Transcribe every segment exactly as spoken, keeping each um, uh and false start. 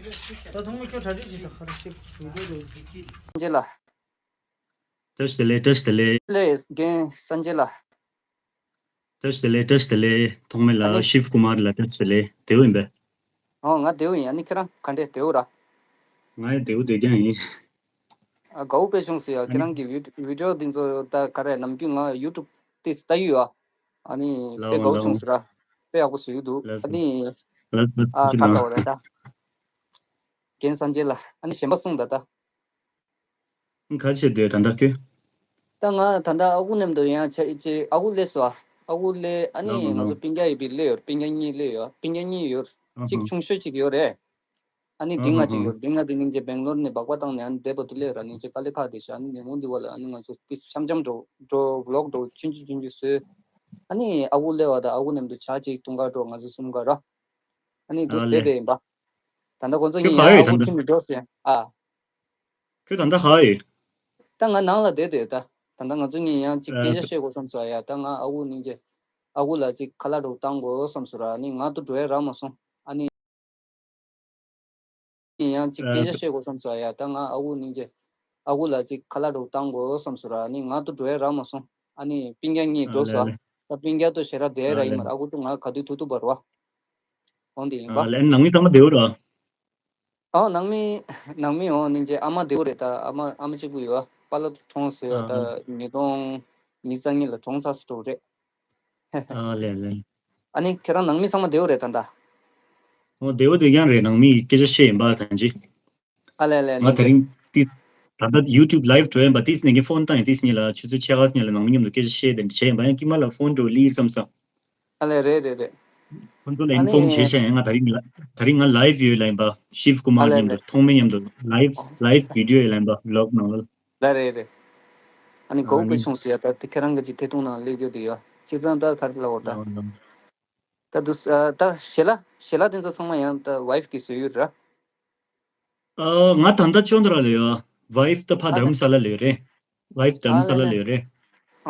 ད་ཐོག་མ་ཁྱོད་གྲ་སྒྲིག་བྱེད་དང་ཁ་ར་ཤེས་བྱུང་གི་རེད། སངས་རྒྱས་ལགས། བཀྲ་ཤིས་བདེ་ལེགས། བཀྲ་ཤིས་བདེ་ལེགས། ལགས་རྒན་སངས་རྒྱས་ལགས། བཀྲ་ཤིས་བདེ་ལེགས། བཀྲ་ཤིས་བདེ་ལེགས། ཐོག་མེད་ཨ་ལ་ནི། ཤིབ་ཀུ་མར་ལ་བཀྲ་ཤིས་བདེ་ལེགས། བདེ་པོ་ཡིན་པས། ཨོ་ང་བདེ་པོ་ཡིན། ཨ་ནི་ཁྱེད་རང་ག་འདྲས་བདེ་པོ་ར། ང་ཡང་བདེ་པོ་བདེ་རྐྱང་ཡིན། ཨ་དགའ་པོ་དཔེ་བྱུང་སོང་ཡ། ཨ་ཁྱེད་ནི། རང་གི་བི་བི་ཌིའོ་འདི་ཚོ་ད་ག་རེ་ནམ་རྒྱུན་ང་ཡུ་ཊུབ་ཏིས་ལྟ་ཡུལ་ཡ། ཨ་ནི་དཔེ་ལའོ་དགའ་པོ་ལའོ། བྱུང་སོང་ར། དཔེ་ཡག་པོ་བཟོ་ཡི་འདུག་ལགས་ཨ་སོ། ནི། ལགས་སོ། ཨ་ཁྱེད་ག་རེ་ལབ་རང་དགོས་རེད་ད། རྒན་སངས་རྒྱས་ལགས། ཨ་ནི་གཞན་པ་གསུངས་ད་ད། ཁ་ཆེ་དེ་ད་ལྟ་ཁྱོད། ད་ང་ད་ལྟ་ཨ་ཁུ་མཉམ་དུ་ཡང་ཆ་ཅེ་ཨ་ཁུ་སླེབས་སོ། ཨ་ཁུ་སླེབས། ཨ་ནི་ང་ཚོ་སྤུན་ཀྱག་ཡོད་པའི་སླེབས་ཡོད། སྤུན་ཀྱག་གཉིས་སླེབས་ཡོད། སྤུན་ཀྱག་གཉིས་ཡོད། གཅིག་ཆུང་ཤོས་གཅིག་ཡོད་རེད། ཨ་ནི་འབྲིང་ང་གཅིག་ཡོད། འབྲིང་ང་དེ་སྙིང་རྗེ་སྦེང་ལོར་ནས་སྦག་སྦག་བཏང་ནས་ཨ་ནི་བསྡད་པ་དུ་སླེབས་ར། སྙིང་རྗེ་དཀའ་ལས་ཁག་དེ་ཤ། ཨ་ནི་ཉིན་གུང་འདི་བ་ལ་ཨ་ནི་ང་ཚོ་ཏིས་འཆམ་འཆམ་འགྲོ་འགྲོ་ཝི་ལོག་འགྲོ་ཆུང་ཆུང་ཆུང་ཆུང་བཟོས། ཨ་ནི་ཨ་ཁུ་སླེབས་པ་དང་ཨ་ཁུ་མཉམ་དུ་ཇ་གཅིག་འཐུང་ག་འགྲོ། ང་ཚོ་གསུམ་ཀ་ར། ཨ་ནི་དུ་ཨ་ལེ། བསྡད་དེ་ཡིན་པ། ད་ལྟ་ཁོང་ཚོ་གཉིས་ཡང་ཨ་ཁུ་ཁྱིམ་ནས་འགྲོ་ཟེར་ཨ། ཁྱོད་ད་ལྟ་ག་ཡོད། ད་ང་ནང་ལ་བསྡད་དེ་ད། ད་ལྟ་ང་ཚོ་གཉིས་ཡང་གཅིག་སྐད་ཆ་བཤད་དགོས་བསམ་སོང་ཡ། ད་ང་ཨ་ཁུ་སྙིང་རྗེ་ཨ་ཁུ་ལ་གཅིག་ཁ་ལག་འདྲ་བོ་བཏང་དགོས་བསམ་སོང་ར། ཨ་ནི་ང་དུ་འགྲོ་ཡ་རག་མ་སོང་། ཨ་ནི་ཡང་གཅིག་སྐད་ཆ་བཤད་དགོས་བསམ་སོང་ཡ། ད་ང་ཨ་ཁུ་སྙིང་རྗེ་ཨ་ཁུ་ལ་གཅིག་ཁ་ལག་འདྲ་བོ་བཏང་དགོས་བསམ་སོང་ར། ཨ་ནི་ང་དུ་འགྲོ་ཡ་རག་མ་སོང་། ཨ་ནི་སྤུན་ཀྱག་གཉིས་འགྲོ་སོང་། ད་སྤུན་ཀྱག་དུ་ཞེ་དྲག་བསྡད་ཡ་རག་ཡིན་མ་རེད། ཨ་ཁུ་དུ་ང་ག་དུས་ཐུག་ཐུག་བར་བ། འོང་དེ་ཡིན་པ། ལན་ནང་མི་ཚང་མ་བདེ་པོ་ར། ཨོ་ནང་མི། ནང་མི་འོ་ནི་ཅེ་ཨ་མ་བདེ་པོ་རེད། ད་ཨ་མ་ཨ་མ་གཅིག་པུ་ཡོད། པཱ་ལགས་གྲོངས་སོང་། ད་ཨ་ཉིས་སྟོང་ཉི་ཤུ་རྩ་གཉིས་ལ་གྲོངས་ཚར་སོང་རེད། ཨ་ལེ་ལེ། ཨ་ནི་ཁྱེད་རང་ནང་མི་ཚང་མ་བདེ་པོ་རེད་ད་ད། ཨོ་བདེ་པོ་བདེ་རྐྱང་རེད། ནང་མི་སྐད་ཆ་བཤད་ཡིན་པ་ད་ཅི། ཨ་ལེ་ལེ་ང་ནི་དེ་ཅེ། རིང་ཏིས། ད་ལྟ་ཡུ་ཊུབ་ལའིབ་འགྲོ་ཡིན་པ་ཏིས་ནས་ཀྱི་ཕོན་བཏང་ཡིན། ཏིས་ཉིད་ལ་ཆུ་ཚོད་ཕྱེད་ཀ་ཉིད་ལ་ནང་མི་མཉམ་དུ་སྐད་ཆ་བཤད་དེ་བྱས་ཡིན་པ། ཡང་ཀྱི་མ་ལ་ཕོན་འགྲོ་ལི་ཡིར་བསམ་བསམ། ཨ་ལེ་རེད་རེད་རེད། ཁོང་ཚོ་ལ་ཨ་ཨིན་ཕོམ་བྱས་ནི་ཤག་ཡང་ང་དེ་རིང་ལ་དེ་རིང་ང་ལའིབ་ཡོད་ལ་ཡིན་པ། ཤིབ་ཀུ་མར་ཨ་ལེ་མཉམ་ལེ། དུ་ཐོག་མེད་མཉམ་དུ་ལའིབ་ལའིབ་བི་ཌིའོ་ཡོད་ལ་ཡིན་པ་བི་ལོག་ནང་ལ། ལ་རེད་རེད། ཨ་ནི་ཨ་གོ་ནི་པའི་ཆུང་སི་ཡ་ད་དེ་ཁྱེད་རང་གི་ཅིག་ཐེ་ཐུང་ནང་ལས་རྒྱུ་དེ་ཡོད་ཅིག་ཙང་ད་ག་རེ་ལ་འོ་ད། ཨ་ད་དུ་ས་ད་ཞེ་ལ་ཞེ་ལ་དེ་ཚོ་ཚང་མ་ཡང་ད་ཝའིབ་གི་བཟོས་ཡོད་ར། ཨ་ང་ད་ལྟ་ཅོན་དྲ་ལ་ཡོད། ཝའིབ་ད་ཕ་ཨ་ད་དྷརམ་ས་ལ་ལ་ཡོད་རེད། ཝའིབ་དྷརམ་ས་ལ་ལ་ཡོད་རེད།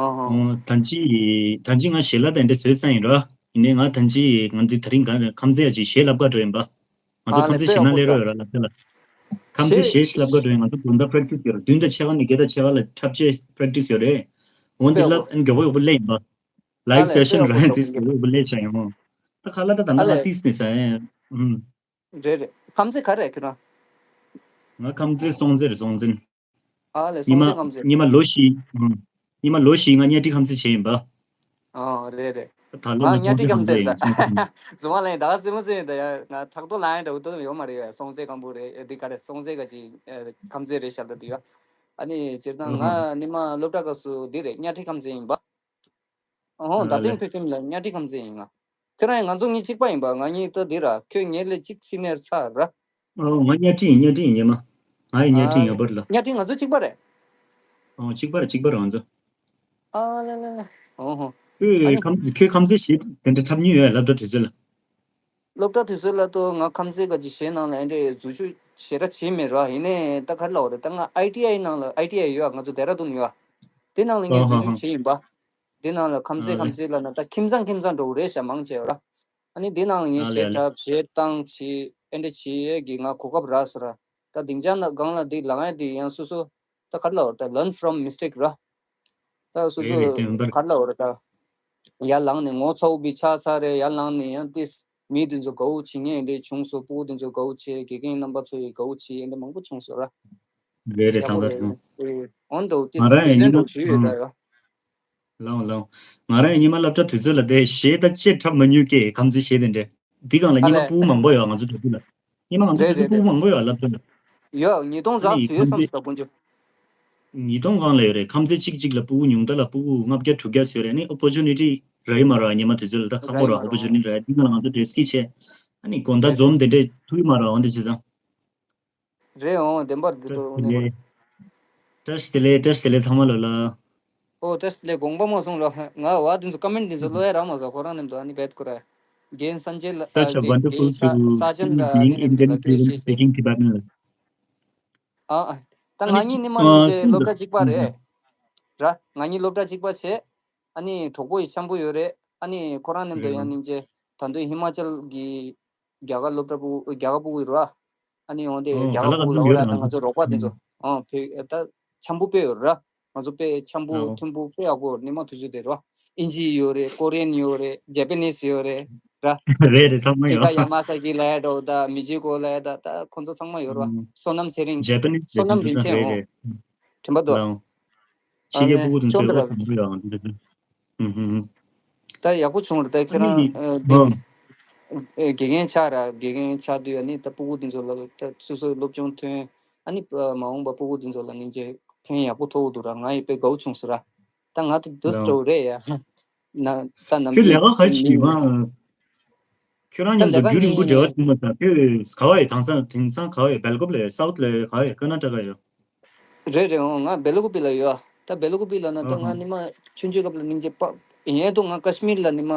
ཨོ་ཧོ། ཨོ་ད་ཅི་ད་ཅི་ང་ཞེ་ལ་དེ་འདྲ་བཟོས་ས་ཡིན་ར། ཡིན་ནའི་ང་ད་ཅི་ང་འདི་ད་རིང་ག་ཁམས་ཚན་ཡ་ཅིག་གཞས་ལབ་ག་འགྲོ་ཡིན་པ། ང་ཚོ་ཨ་ལེ་ཁམས་ཚན་དཔེ་ཡག་པོ་འདུག་ད། ཁམས་ཚན་གཞས་ལབ་ག་འགྲོ་ཡིན། ང་ཚོ་དགོང་དག་པྲེག་ཊིས་ཡོད་ར། བདུན་དང་ཕྱེད་ཀ་ནས་བརྒྱད་དང་ཕྱེད་ཀ་ལ་འཁྲབ་ཆས་པྲེག་ཊིས་ཡོད་རེད། འོན་ཏེ་དཔེ་ཡག་ལབ་པོ་ཨ་ནི་མགྱོགས་པོ་ཡག་པོ་ལེན་ཡིན་པ། ཨ་ལའིབ་ལེ་སེ་ཤན་དཔེ་ཡག་པོ་ར་འདུག་ཏིས་མགྱོགས་པོ་ཡག་པོ་ལེན་བྱ་ཡོང་། ད་ཁ་ལ་ད་ད་ཨ་ན་ལ་ལེ། ཏིས་ནས་ས་ཡིན། ཨུམ། རེད་རེད། ཁམས་ཚན་ག་རེ་ཁྱོད་རང་། ང་ཁམས་ཚན་སྲོང་བཙན་རེད་སྲོང་བཙན། ཨ་ལེ་ཉི་སྲོང་བཙན་མ་ཁམས་ཚན། ཉི་མ་ལོ་བཞི། ཨང་། ཉི་མ་ལོ་བཞི་ང་གཉའ་ཁྲི་ཁམས་ཚན་བྱས་ཡིན་པ། ཨ་རེད་རེད། ད་ལོ་ང་ང་གཉའ་ཁྲི་སྲོང་བཙན་ཁམས་ཚན་ད། ཡིན་སྲོང་བཙན། རྫུན་མ་ལན་ད་ག་རྩེད་མོ་རྩེ་ཡིན་ད་ཡ། ང་ཕྲག་དོག་ལངས་ཡ་འདྲ་བོ་ཏོ་ཡོད་མ་རེད་ཡ། སྲོང་བཙན་སྒམ་པོ་རེད་འདི་ག་རེ་སྲོང་བཙན་ག་ཅིག་ཁམས་ཚན་རེད་ཤག་ད་དུ་ཡ། ཨ་ནི་སྤྱིར་བཏང་ང་ཨ་ཧ། ཉི་མ་སློབ་གྲྭ་སྐབས་སུ་འདི་རེད་གཉའ་ཁྲི་ཁམས་ཚན་ཡིན་པ། ཨོ་ད་ཨ་ལེ། ཐེངས་ཕེབས་ཁྱིམ་ལ་གཉའ་ཁྲི་ཁམས་ཚན་ཡིན་ང་། ཁྱོད་རང་ཡང་ང་ཚོ་གཉིས་གཅིག་པ་ཡིན་པ། ང་གཉིས་ད་འདི་ར་ཁྱོད་ངེད་ལས་གཅིག་སི་ནེར་ཚ་ར། ཨོ་ང་གཉའ་ཁྲི་ཡིན་གཉའ་ཁྲི་ཡིན་ཉི་མ། ང་ཡི་གཉའ་ཁྲི་ཨ་ཡིན་ཡ་བར་ལ། གཉའ་ཁྲི་ང་ཚོ་གཅིག་པ་རེད། ཨོ་གཅིག་པ་རེད་གཅིག་པ་རེད་ང་ཚོ། ཨ་ལེ་ལེ་ལེ། ཨོ་ཧོ། ཨ་ཁྱོད་ནི་ཁམས་ཁྱོད་ཁམས་ཚན་གཞས་དེ་འདྲ་འཁྲབ་མྱོང་ཡོད་སློབ་གྲྭ་དུས་ཚོད་ལ། སློབ་གྲྭ་དུས་ཚོད་ལ་ཏོ་ང་ཁམས་ཚན་ག་ཅིག་གཞས་ནང་ལ་ཨེ་འདྲས་འཛུལ་ཞུགས་ཞེ་དྲག་བྱས་མེད་ར། ཡིན་ནའི་ད་ག་རེ་ལབ་དགོས་རེད་ད་ང་ཨའི་ཊི་ཨའི་ནང་ལ་ཨའི་ཊི་ཨའི་ཡོད་ང་ཚོ་ལྡེ་ར་ལྡུན་ཡོད། དེ་ནང་ལ་ངས་ཨོ་ཧ་འཛུལ་ཧ། ཞུགས་བྱས་ཡིན་པ། དེ་ནང་ལ་ཁམས་ཚན་ཨ་ལེ། ཁམས་ཚན་ལབ་ན་ད་ཁྱིམ་ཚང་ཁྱིམ་ཚང་འགྲོ་གི་རེད་ཤག་མང་ཆེ་བ་ར། ཨ་ནི་དེ་ནང་ལ་ངས་ཨ་ལེ་ཨ་གཞས་ལེ། འཁྲབ་གཞས་བཏང་བྱས་ཨེ་འདྲས་བྱས་ཡས་ཀྱི་ང་གོ་སྐབས་རག་སོང་ར། ད་སྡིངས་ཆ་ནང་སྒང་ལ་འདི་ལངས་ཡས་དེ་ཡང་སོ་སོ་ད་ག་རེ་ལབ་དགོས་རེད་ད་learn from mistake ར། ད་སོ་རེད་སོ་རེད་དེ་ཡང་པར། ག་རེ་ལབ་དགོས་རེད་ད། ཡར་ལངས་ནས་ངོ་ཚ་པོ་བྱས་ཚར་རེད། ཡར་ལངས་ནས་ཡང་ཏིས་མི་དེ་ཚོ་དགའ་པོ་བྱེད་མཁན་རེད་བྱུང་སོང་། སྤུ་གུ་དེ་ཚོ་དགའ་པོ་བྱས་དགེ་རྒན་རྣམ་པ་ཚོ་ཡི་དགའ་པོ་བྱས་ཡིན་ད་མང་པོ་བྱུང་སོང་ར། རེད་རེད་ཡག་པོ་ཐང་ཐང་རེད། ཐང་། ཨེ་འོན་ཏོ་ཏིས་ང་རང་ཡང་ཉི་མ་ཡོན་ཏོ་ཞུས་ཡོད་ད་ཨང་། ཡ། ལའོ་ལའོ། ང་རང་ཡང་ཉི་མ་སློབ་གྲྭ་དུས་ཚོད་ལ་དེ་གཞས་ད་ཅེས་འཁྲབ་མ་མྱོང་སྐད་ཁམས་ཚན་གཞས་དེ་འདྲས། འདི་སྒང་ལ་ཨ་ཉི་མ་ལེ། སྤུ་གུ་མང་པོ་ཡོད་ང་ཚོ་དུས་ཚོད་ལ། ཉི་མ་ང་ཚོ་རེད་དུས་ཚོད་རེད་སྤུ་གུ་རེད། མང་པོ་ཡོད་སློབ་གྲྭ་ལ། ཡོད་ཉིས་སྟོང་ཨ་ཙམ་ནི་བཟོས་ཡོད་ཁམས་བསམ་ཚན་སོ་ད་དཀོན་མཆོག་ཉིས་སྟོང་སྒང་ལ་ཡོད་རེད། ཁམས་ཚན་གཅིག་གཅིག་ལ་སྤུ་གུ་ཉུང་མཐའ་ལ་སྤུ་གུ་ལྔ་བརྒྱ་དྲུག་བརྒྱ་ཟེར་རེད། ཨ་ནི་ཨོ་པོར་ཅུ་ནི་ཊི་རག་གི་མ་རེད། ཉི་མ་དུས་ཚོད་ལ་ད་ཁག་པོ་རེད། རག་གི་མ་རེད། ཨོ་པོར་ཅུ་ནི་ཊི་རག་འདི་ང་ལ་ང་ཚོ་འདྲེས་ཀྱི་བྱས། ཨ་ནི་དགོང་དག་རེད། འཛོམས་དེ་འདྲས་ཐུག་གི་མ་རེད། འོན་ཏེ་བྱས་ཙང་། རེད་འོང་བདེན་པར་འདི་བཀྲ་ཤིས་བདེ་ལེགས། བཀྲ་ཤིས་བདེ་ལེགས། བཀྲ་ཤིས་བདེ་ལེགས་ཚང་མ་ལོ་ལ། ཨོ་བཀྲ་ཤིས་བདེ་ལེགས། དགོངས་པ་མ་ཚོམས་རོགས། ང་བ་འདི་ཚོ་ཀོ་མེན་ཊི་འདི་ཚོ་ཀློག་ཡ་རག་མ་སོང་། ཁོ་རང་མཉམ་དུ་ཨ་ནི་བེད་ཁོ་ར། རྒན་སངས་རྒྱས་ལ་ཨ། Such a རྒན་རྒན་wonderful ས་to ས་ཅན་see ལ་ཨ་ནི being མཉམ་དུ་Indian ལ་བཀྲ་ཤིས་students བདེ་ལེགས། Speaking Tibetan. ཨ་ཨ། ད་ཨ་ནི་ང་གཉིས་ཅི་ཉི་མ་ཨ་ནི་ཅི་སློབ་གྲྭ་གཅིག་པ་རེད། ར་ང་གཉིས་སློབ་གྲྭ་གཅིག་པ་བྱས། ཨ་ནི་གྲོགས་པོ་ཡི་འཆམ་པོ་ཡོད་རེད། ཨ་ནི་ཁོ་རང་མཉམ་དུ་ཡང་ཨ་སྙིང་རྗེ། ད་དུང་ཧི་མ་ཅལ་གྱི་རྒྱ་གར་སློབ་གྲྭ་སྤུ་རྒྱ་གར་སྤུ་གུ་ར། ཨ་ ཨ་ནི་འོན་ཏེ་ཨོ། རྒྱ་ག་གར་ལ་ག་ཚོད་ཡོད་ལབ་ན་ང་ཚོ་རོགས་པ་དེ་ཚོ་ཨོ་བོད་ད་འཆམ་པོ་དཔེ་ཡོད་ར། ང་ཚོ་དཔེ་འཆམ་པོ་ཨོ་མཐུན་པོ་དཔེ་ཡག་པོ་ནི་མ་དུས་ཚོད་དེ་ར། ཨིན་ཇི་ཡོད་རེད། ཀོ་རི་ཡན་ཡོད་རེད། ཇེ་པ་ནིས་ཡོད་རེད་ར། རེད་རེད། ཚང་མ་ཡོད། ཤི་ཁ་ཡ་མ་ས་ཀི་ལ་ཡ་འགྲོ་ད་མི་ཇི་ཀོ་ལ་ཡ་ད་ད་ཁོང་ཚོ་ཚང་མ་ཡོད་ར། བསོད་ནམས་ཚེ་རིང་། ཇེ་པ་ནིས་བསོད་ནམས་རིན་ཆེན་རེད་ཨོ། རེད། དྲན་པ་འདུག་ལའོ། ཕྱི་རྒྱལ་སྤུ་གུ་དེ་ཚོའི་ཨོ་སི་ཊྲེ་ལི་ཡ་ཨང་དེ་འདྲ། ཧུམ་ཧུམ་ཧུམ། ད་ཡག་པོ་བྱུང་རེད། ད་ཁྱེད་རང་ཨ་ནི་ཨ་ཨ་དགེ་རྒན་ཆགས་ར། དགེ་རྒན་ཆགས་དུས་ཨ་ནི་ད་སྤུ་གུ་དེ་ཚོ་ལ་ད་སོ་སོའི་སློབ་སྦྱོང་ཐོན། ཨ་ནི་ཨ་མ་འོངས་པ་སྤུ་གུ་དེ་ཚོ་ལ་སྙིང་རྗེ་ཕན་ཡག་པོ་ཐོགས་འདུག་ར། ང་ཡི་དཔེ་དགའ་བོ་བྱུང་སོང་ར། ད་ང་ད་འདུག་སེ་ལའོ། འགྲོ་རེད་ཡ། ན་ད་ནམ་ཁྱོད་རྒྱུན་ལས་ཀ་ག་རེ་བྱེད་ཀྱི་ཡོད། ཁྱོད་རང་ད་མཉམ་ལས་དུ་ཀ་རྒྱུན་རིང་པོ་འབྲེལ་བ་ནི་བྱུང་མ་ཐག་ཁྱོད་ག་བ་ཡོད། དེང་སང་དེང་སང་ག་བ་ཡོད། སྦེལ་ཀོབ་ལ་ཡོད། སའུ་ཐི་ལ་ཡོད། ག་བ་ཡོད། ཀར་ན་ཊ་ཀ་ཡོད། རེད་རེད། འོ་ང་སྦེལ་ཀོབ་པི་ལ་ཡོད། ད་སྦེལ་ཀོབ་པི་ལ་ན་ད་ཨ་ང་ཧ་ཉི་མ་ཆུང་ཆུང་སྐབས་ལ་སྙིང་རྗེ་པ་ཡིན་ཡང་དུ་ང་ཀ་ཤི་མིར་ལ་ཉི་མ་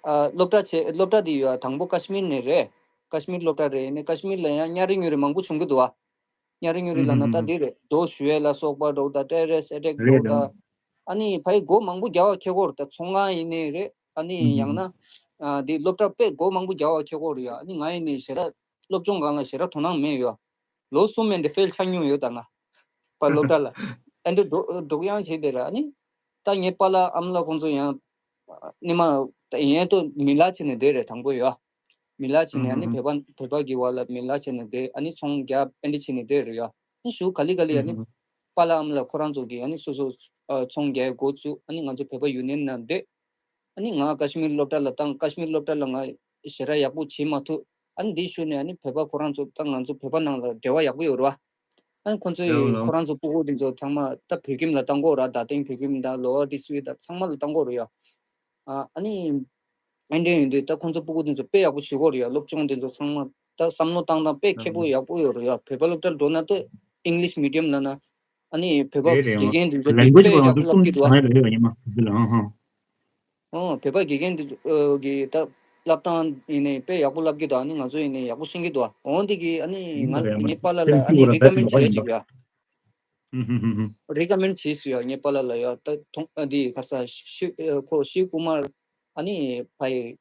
ཨ་སློབ་གྲྭ་བྱས། སློབ་གྲྭ་དེ་ཡོད། དང་པོ་ཀ་ཤི་མིར་ནས་རེད། ཀ་ཤི་མིར་སློབ་གྲྭ་རེད། ཡིན་ནའི་ཀ་ཤི་མིར་ལ་ཡང་ཉ་རི་ཉུ་རི་མང་པོ་བྱུང་གི་འདུག་ཨ། ཉ་རི་ཉུ་རི་ལ་ན་ད་དེ་རེད། རྡོ་གཞུ་ཡས་ལ་སོགས་པ་འགྲོ་ད་ཊེ་རེ་སི་ཨེ་ཊེག་འགྲོ་ད། ཨ་ནི་ཕ་ཡི་སྒོ་མང་པོ་རྒྱག་པ་ཁེ་གོ་རེད། ད་ཚོང་ཁང་ཡིན་ནའི་རེད། ཨ་ནི་ཡང་ན་ཨ་དེ་སློབ་གྲྭ་དཔེ་སྒོ་མང་པོ་རྒྱག་པ་ཁེ་གོ་རེད་ཡ། ཨ་ནི་ང་ཡིན་ནའི་ཞེ་དྲག་སློབ་སྦྱོང་སྒང་ལ་ཞེ་དྲག་དོ་སྣང་མེད་ཡོད། ལོ་གསུམ་ཡན་དེ་ཕེལ་ཆགས་མྱོང་ཡོད་ད་ང་། པ་སློབ་གྲྭ་ལ། ཨེ་འདྲ་འགྲོ་འགྲོ་ཡང་བྱེད་དེ་ར། ཨ་ནི་ད་ངའི་པཱ་ལགས་ཨ་མ་ལགས་ཁོང་ཚོ་ཡང་ཉི་མ་ད་ཡིན་ཡང་ཏོ་མི་ལ་བྱས་ནས་བསྡད་རེད། དང་པོ་ཡོད། མི་ལ་བྱས་ནས་ཨ་ནི་བོད་པ་བོད་པ་གི་བར་ལ་མི་ལ་བྱས་ནས་བསྡད། ཨ་ནི་ཚོང་རྒྱག་ཨེ་འདྲ་བྱས་ནས་བསྡད་རེད་ཡོད། ཨ་ནི་གཞུག་ག་ལེ་ག་ལེ་ཨ་ནི་པཱ་ལགས་ཨ་མ་ལགས་ཁོ་རང་ཚོ་གིས་ཨ་ནི་སོ་སོ་ཚོང་རྒྱག་འགོ་བཙུགས། ཨ་ནི་ང་ཚོ་བོད་པ་ཡུ་ནི་ཡན་ནང་བསྡད། ཨ་ནི་ང་ཀ་ཤི་མིར་སློབ་གྲྭ་ལ་བཏང་། ཀ་ཤི་མིར་སློབ་གྲྭ་ལ་ང་ཞེ་དྲག་ཡག་པོ་བྱེད་མ་ཐུབ། ཨ་ནི་འདི་ཤུལ་ནས་ཨ་ནི་བོད་པ་ཁོ་རང་ཚོ་ད་ང་ཚོ་བོད་པ་ནང་ལ་འབྲེལ་བ་ཡག་པོ་ཡོད་རེད་བ། ཨ་ནི་ཁོ་ཚོས་ཁོ་རང་ཚོ་སྤུ་གུ་འདི་ཚོ་ཚང་མ་ད་བོད་ཁྱིམ་ལ་བཏང་གོ་ར། རྡ་སྟེང་བོད་ཁྱིམ་དང་ལོ་ཨར་ཌི་སི་ཝི་དང་ཚང་མ་ལ་བཏང་གོ་རེད་ཡ། ཨ་ནི་ཨེ་འདྲ་ཡིན་དུས་ད་ཁོ་ཚོ་སྤུ་གུ་འདི་ཚོ་དཔེ་ཡག་པོ་བྱེད་གོ་རེད་ཡ། སློབ་སྦྱོང་འདི་ཚོ་ཚང་མ་ད་བསམ་བློ་བཏང་སྟངས་དཔེ་མཁས་པོ་ཡག་པོ་ཡོད་རེད་ཡ། བོད་པ་སློབ་གྲྭར་འགྲོ་ན་ད་ཨིང་ལིཤ་མི་ཌི་ཡམ་ལ་ན། ཨ་ནི་བོད་པ་དགེ་རྒན་འདི་ཚོ་དཔེ་ཡག་པོ་བསླབ་ཀྱི་འདུག་ཨ། ཨོ། བོད་པ་དགེ་རྒན་འདི་ཚོ་གི་ད་བསླབ་སྟངས་ཡིན་ནའི་དཔེ་ཡག་པོ་བསླབ་ཀྱི་འདུག་ཨ་ནི་ང་ཚོ་ཡིན་ནའི་ཡག་པོ་ཤེས་ཀྱི་འདུག་འོན་ཏེ་གི་ཨ་ནི་ང་ངའི་པཱ་ལགས་ལ་ཨ་ནི་རི་ཀ་མེན་བྱེད་ཅིག་ཡ། རི་ཀ་མེན་བྱས་སུ་ཡ། ངའི་པཱ་ལགས་ལ་ཡ་ད་ཐོང་ཨ་འདི་ག་ས་ཤི་ཨ་ཁོ་ཤིབ་ཀུ་མར་ཨ་ནི་ཕ་ཡི་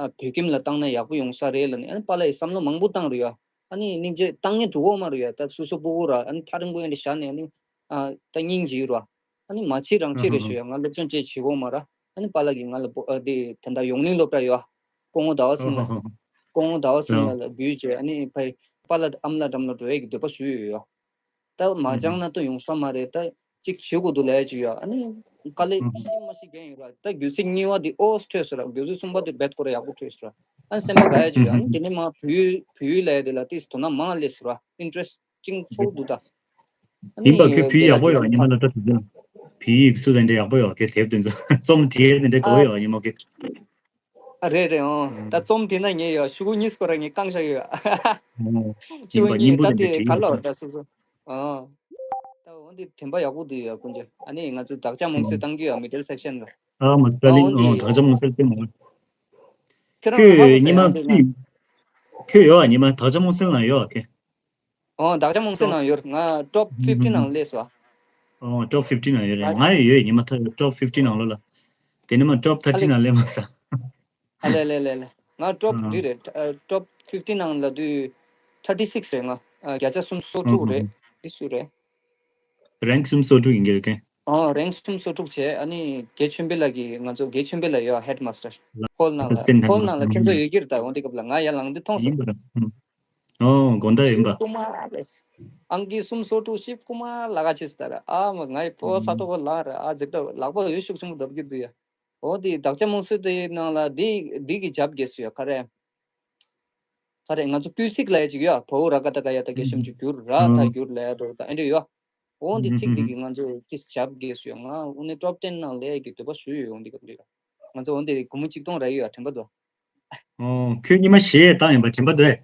ཨ་བོད་ཁྱིམ་ལ་བཏང་ན་ཡག་པོ་ཡོང་ས་རེད་ལབ་ནས། ཨ་ནི་པཱ་ལགས་ཡི་བསམ་བློ་མང་པོ་བཏང་རེད་ཡ། ཨ་ནི་སྙིང་རྗེ་བཏང་ངེས་འགྲོ་གོ་མ་རེད་ཡ། ད་སོ་སོ་སྤུ་གུ་ར་ཨ་ནི་ཐག་རིང་པོ་ཡ་འདི་བཞག་ནས་ཨ་ནི་ཨ་ད་སྙིང་རྗེ་ར། ཨ་ནི་མ་བྱེད་རང་བྱེད་རེད་ཞུ་ཡ། ང་སློབ་སྦྱོང་བྱེད་བྱེད་གོ་མ་ར། ཨ་ནི་པཱ་ལགས་ཀྱིས་ང་ལ་བོ་ཨ་དེ་ད་ལྟ་ཡོངས་གླིང་སློབ་གྲྭ་ཡོད། སྐུ་ངོ་ཟླ་བ་སེང་ལགས། སྐུ་ངོ་ཟླ་བ་སེང་ལགས་ལ་བརྒྱུད་བྱས་ཨ་ནི་ཕ་ཡི་པཱ་ལགས་ཨ་མ་ལགས་འགྲམ་ལ་འགྲོ་ཡས་ཀྱི་འདོད་པ་ཞུ་ཡོད་ཡོད། ད་མ་སྦྱངས་ན་ད་ཡོང་ས་མ་རེད། ད་གཅིག་བྱེད་དགོས་འདུག་ལབ་ཡ་ཅིག་ཡོད། ཨ་ནི་དཀའ་ལས་ཤི་མ་ཤི་རྒན་ཡོད་ར། ད་རྒྱུགས་ཚིག་གཉིས་པ་དེ་ཨོ་སི་ཐོས་སོང་ར། རྒྱུགས་ཚིག་གསུམ་པ་དེ་རྦད་ཁོ་ར་ཡག་པོ་ཐོས་སོང་ར། ཨ་ནི་སེམས་པ་དགའ་ཡ་ཅིག་ཡོད། ཨ་ནི་དེ་ནས་མ་བོད་ཡིག་བོད་ཡིག་ལབ་ཡ་དེ་ལ་ཏིས་དོ་སྣང་མང་སླེབས་སོང་ར། ཨིན་ཊི་རེ་སི་ཊིང་ཚ་པོ་འདུག་ད། ཨ་ཡིན་པ་ཁྱོད་ནི་བོད་ཡིག་ཡག་པོ་ཡོད། ཉི་མ་ལ་ད་བོད་ཡིག་བོད་ཡིག་སུ་དེ་འདྲ་ཡག་པོ་ཡོད། ཁྱོད་དེབ་དེ་ཚོ་རྩོམ་བྲིས་དེ་འདྲ་དགའ་པོ་ཡོད། ཉི་མ་ཁྱོད། ཨ་རེད་རེད། ཨོ་ད་རྩོམ་བྲིས་ན་ངས་ཡོད། ཤོག་གུ་གཉིས་སྐོར་ར་ངས་བཀང་བཞག་ཡོད། ཤོག་གུ་གཉིས་ད་དེ་ག་ལ་ད་སོ་སོ། ཨོ་ད་འོ་འདི་དྲན་པ་ཡག་པོ་འདུག་ཡོད་ཀུན་སྤྱོད། ཨ་ནི་ང་ཚོ་དག་ཆ་མུང་སེལ་བཏང་གི་ཡོད། མི་ཌལ་སེག་ཤན་ལ། ཨ་མ་སི་ཊར་ལིང་། ཨོ་དག་ཆ་མུང་སེལ་བཏང་། ཁྱོད་རང་ཧ་གོ་ས་ཡོད་འདུག་ན། ཁྱོད་ཡོད་ཉི་མ་དག་ཆ་མུང་སེལ་ན་ཡོད་ཨ་ཁྱོད། ཨོ་དག་ཆ་མུང་སེལ་ནང་ཡོད། ང་ཊོབ་ཕིབ་ཊི་ནང་སླེབས་སོང་། ཨོ་ཊོབ་ཕིབ་ཊི་ནང་ཡོད་རེད། ང་ཡོད་ཡོད་ཉི་མ་ཊོབ་ཕིབ་ཊི་ནང་ལོ་ལ། དེ་ནི་མ་ཊོབ་ཐར་ཊི་ནང་སླེབས་མ་སོང་། ཨ་ལེ་ལེ་ལེ་ལེ། ང་ཊོབ་འདི་རེད། ཊོབ་ཕིབ་ཊི་ནང་ལ་དུས་ཐར་ཊི་སིག་སི་རེད། ང་བརྒྱ་ཆ་སུམ་ཅུ་སོ་དྲུག་རེད། འདི་སུ་རེད། རེང་སུམ་ཅུ་སོ་དྲུག་ཡིན་གྱི་རེད་ཀན། ཨོ་རེང་སུམ་ཅུ་སོ་དྲུག་བྱས། ཨ་ནི་དགེ་ཆོས་འཕེལ་ལགས་ཀྱིས་ང་ཚོ་དགེ་ཆོས་འཕེལ་ལགས་ཡོད་ཧེཌ་མ་སི་ཊར། ཧོལ་ནང་ལ་ཧོལ་ནང་ལ་ཁྱེད་ཚོ་ཡོད་ཀྱི་རེད། ད་འོ་འདི་སྐབས་ལ་ང་ཡར་ལངས་དུས་མཐོང་སོང་། ཨོ་དགོང་དག་ཡིན་པ། ཤིབ་ཀུ་མར་རེད། ཨང་ཀི་སུམ་ཅུ་སོ་དྲུག་ཤིབ་ཀུ་མར་ལགས་ཀ་ཆེ་སི་ད་ར། ཨ་མ་ང་ཡི་ཕོ་ས་ཐོག་གོ་ལ་ར། ཨ་ཛིག་ད་ལག་པ་འོས་ཤུགས་ཆེན་པོ་བརྡབ་ཀྱི་འདུག་ཡ། འོ་འདི་དག་ཆ་མུང་སེལ་དེ་ནང་ལ་འདི་འདི་གི་རྒྱབ་རྒྱས་སུ་ཡ་ག་རེ། ག་རེ་ང་ཚོ་སྐུལ་ཚིག་ལ་ཡ་ཅིག་ཡོད། བ་འོ་ར་ག་ད་ག་ཡ་ད་ག་ཤམ་ཅིག་གྱུར་ར་ད་གྱུར་ལ་ཡ་འགྲོ་ད་ཨེ་འདྲ་ཡོད། འོ་འདི་ཚིག་འདི་གི་ང་ཚོ་ཏིས་ཞབས་རྒྱས་སུ་ཡོད། ང་འོ་ནི་ཊོབ་ཊེན་ནང་ལས་ཀྱི་འདོད་པ་ཞུ་ཡོད། འོ་འདི་ག་འདི་ང་ཚོ་འོ་འདི་གུ་མུ་གཅིག་སྟོང་ར་ཡོད་ཡ། དྲན་པ་འདུག་ཨོ་ཁྱོད་ཉི་མ་གཞས་བཏང་ཡིན་པ་དྲན་པ་འདུག་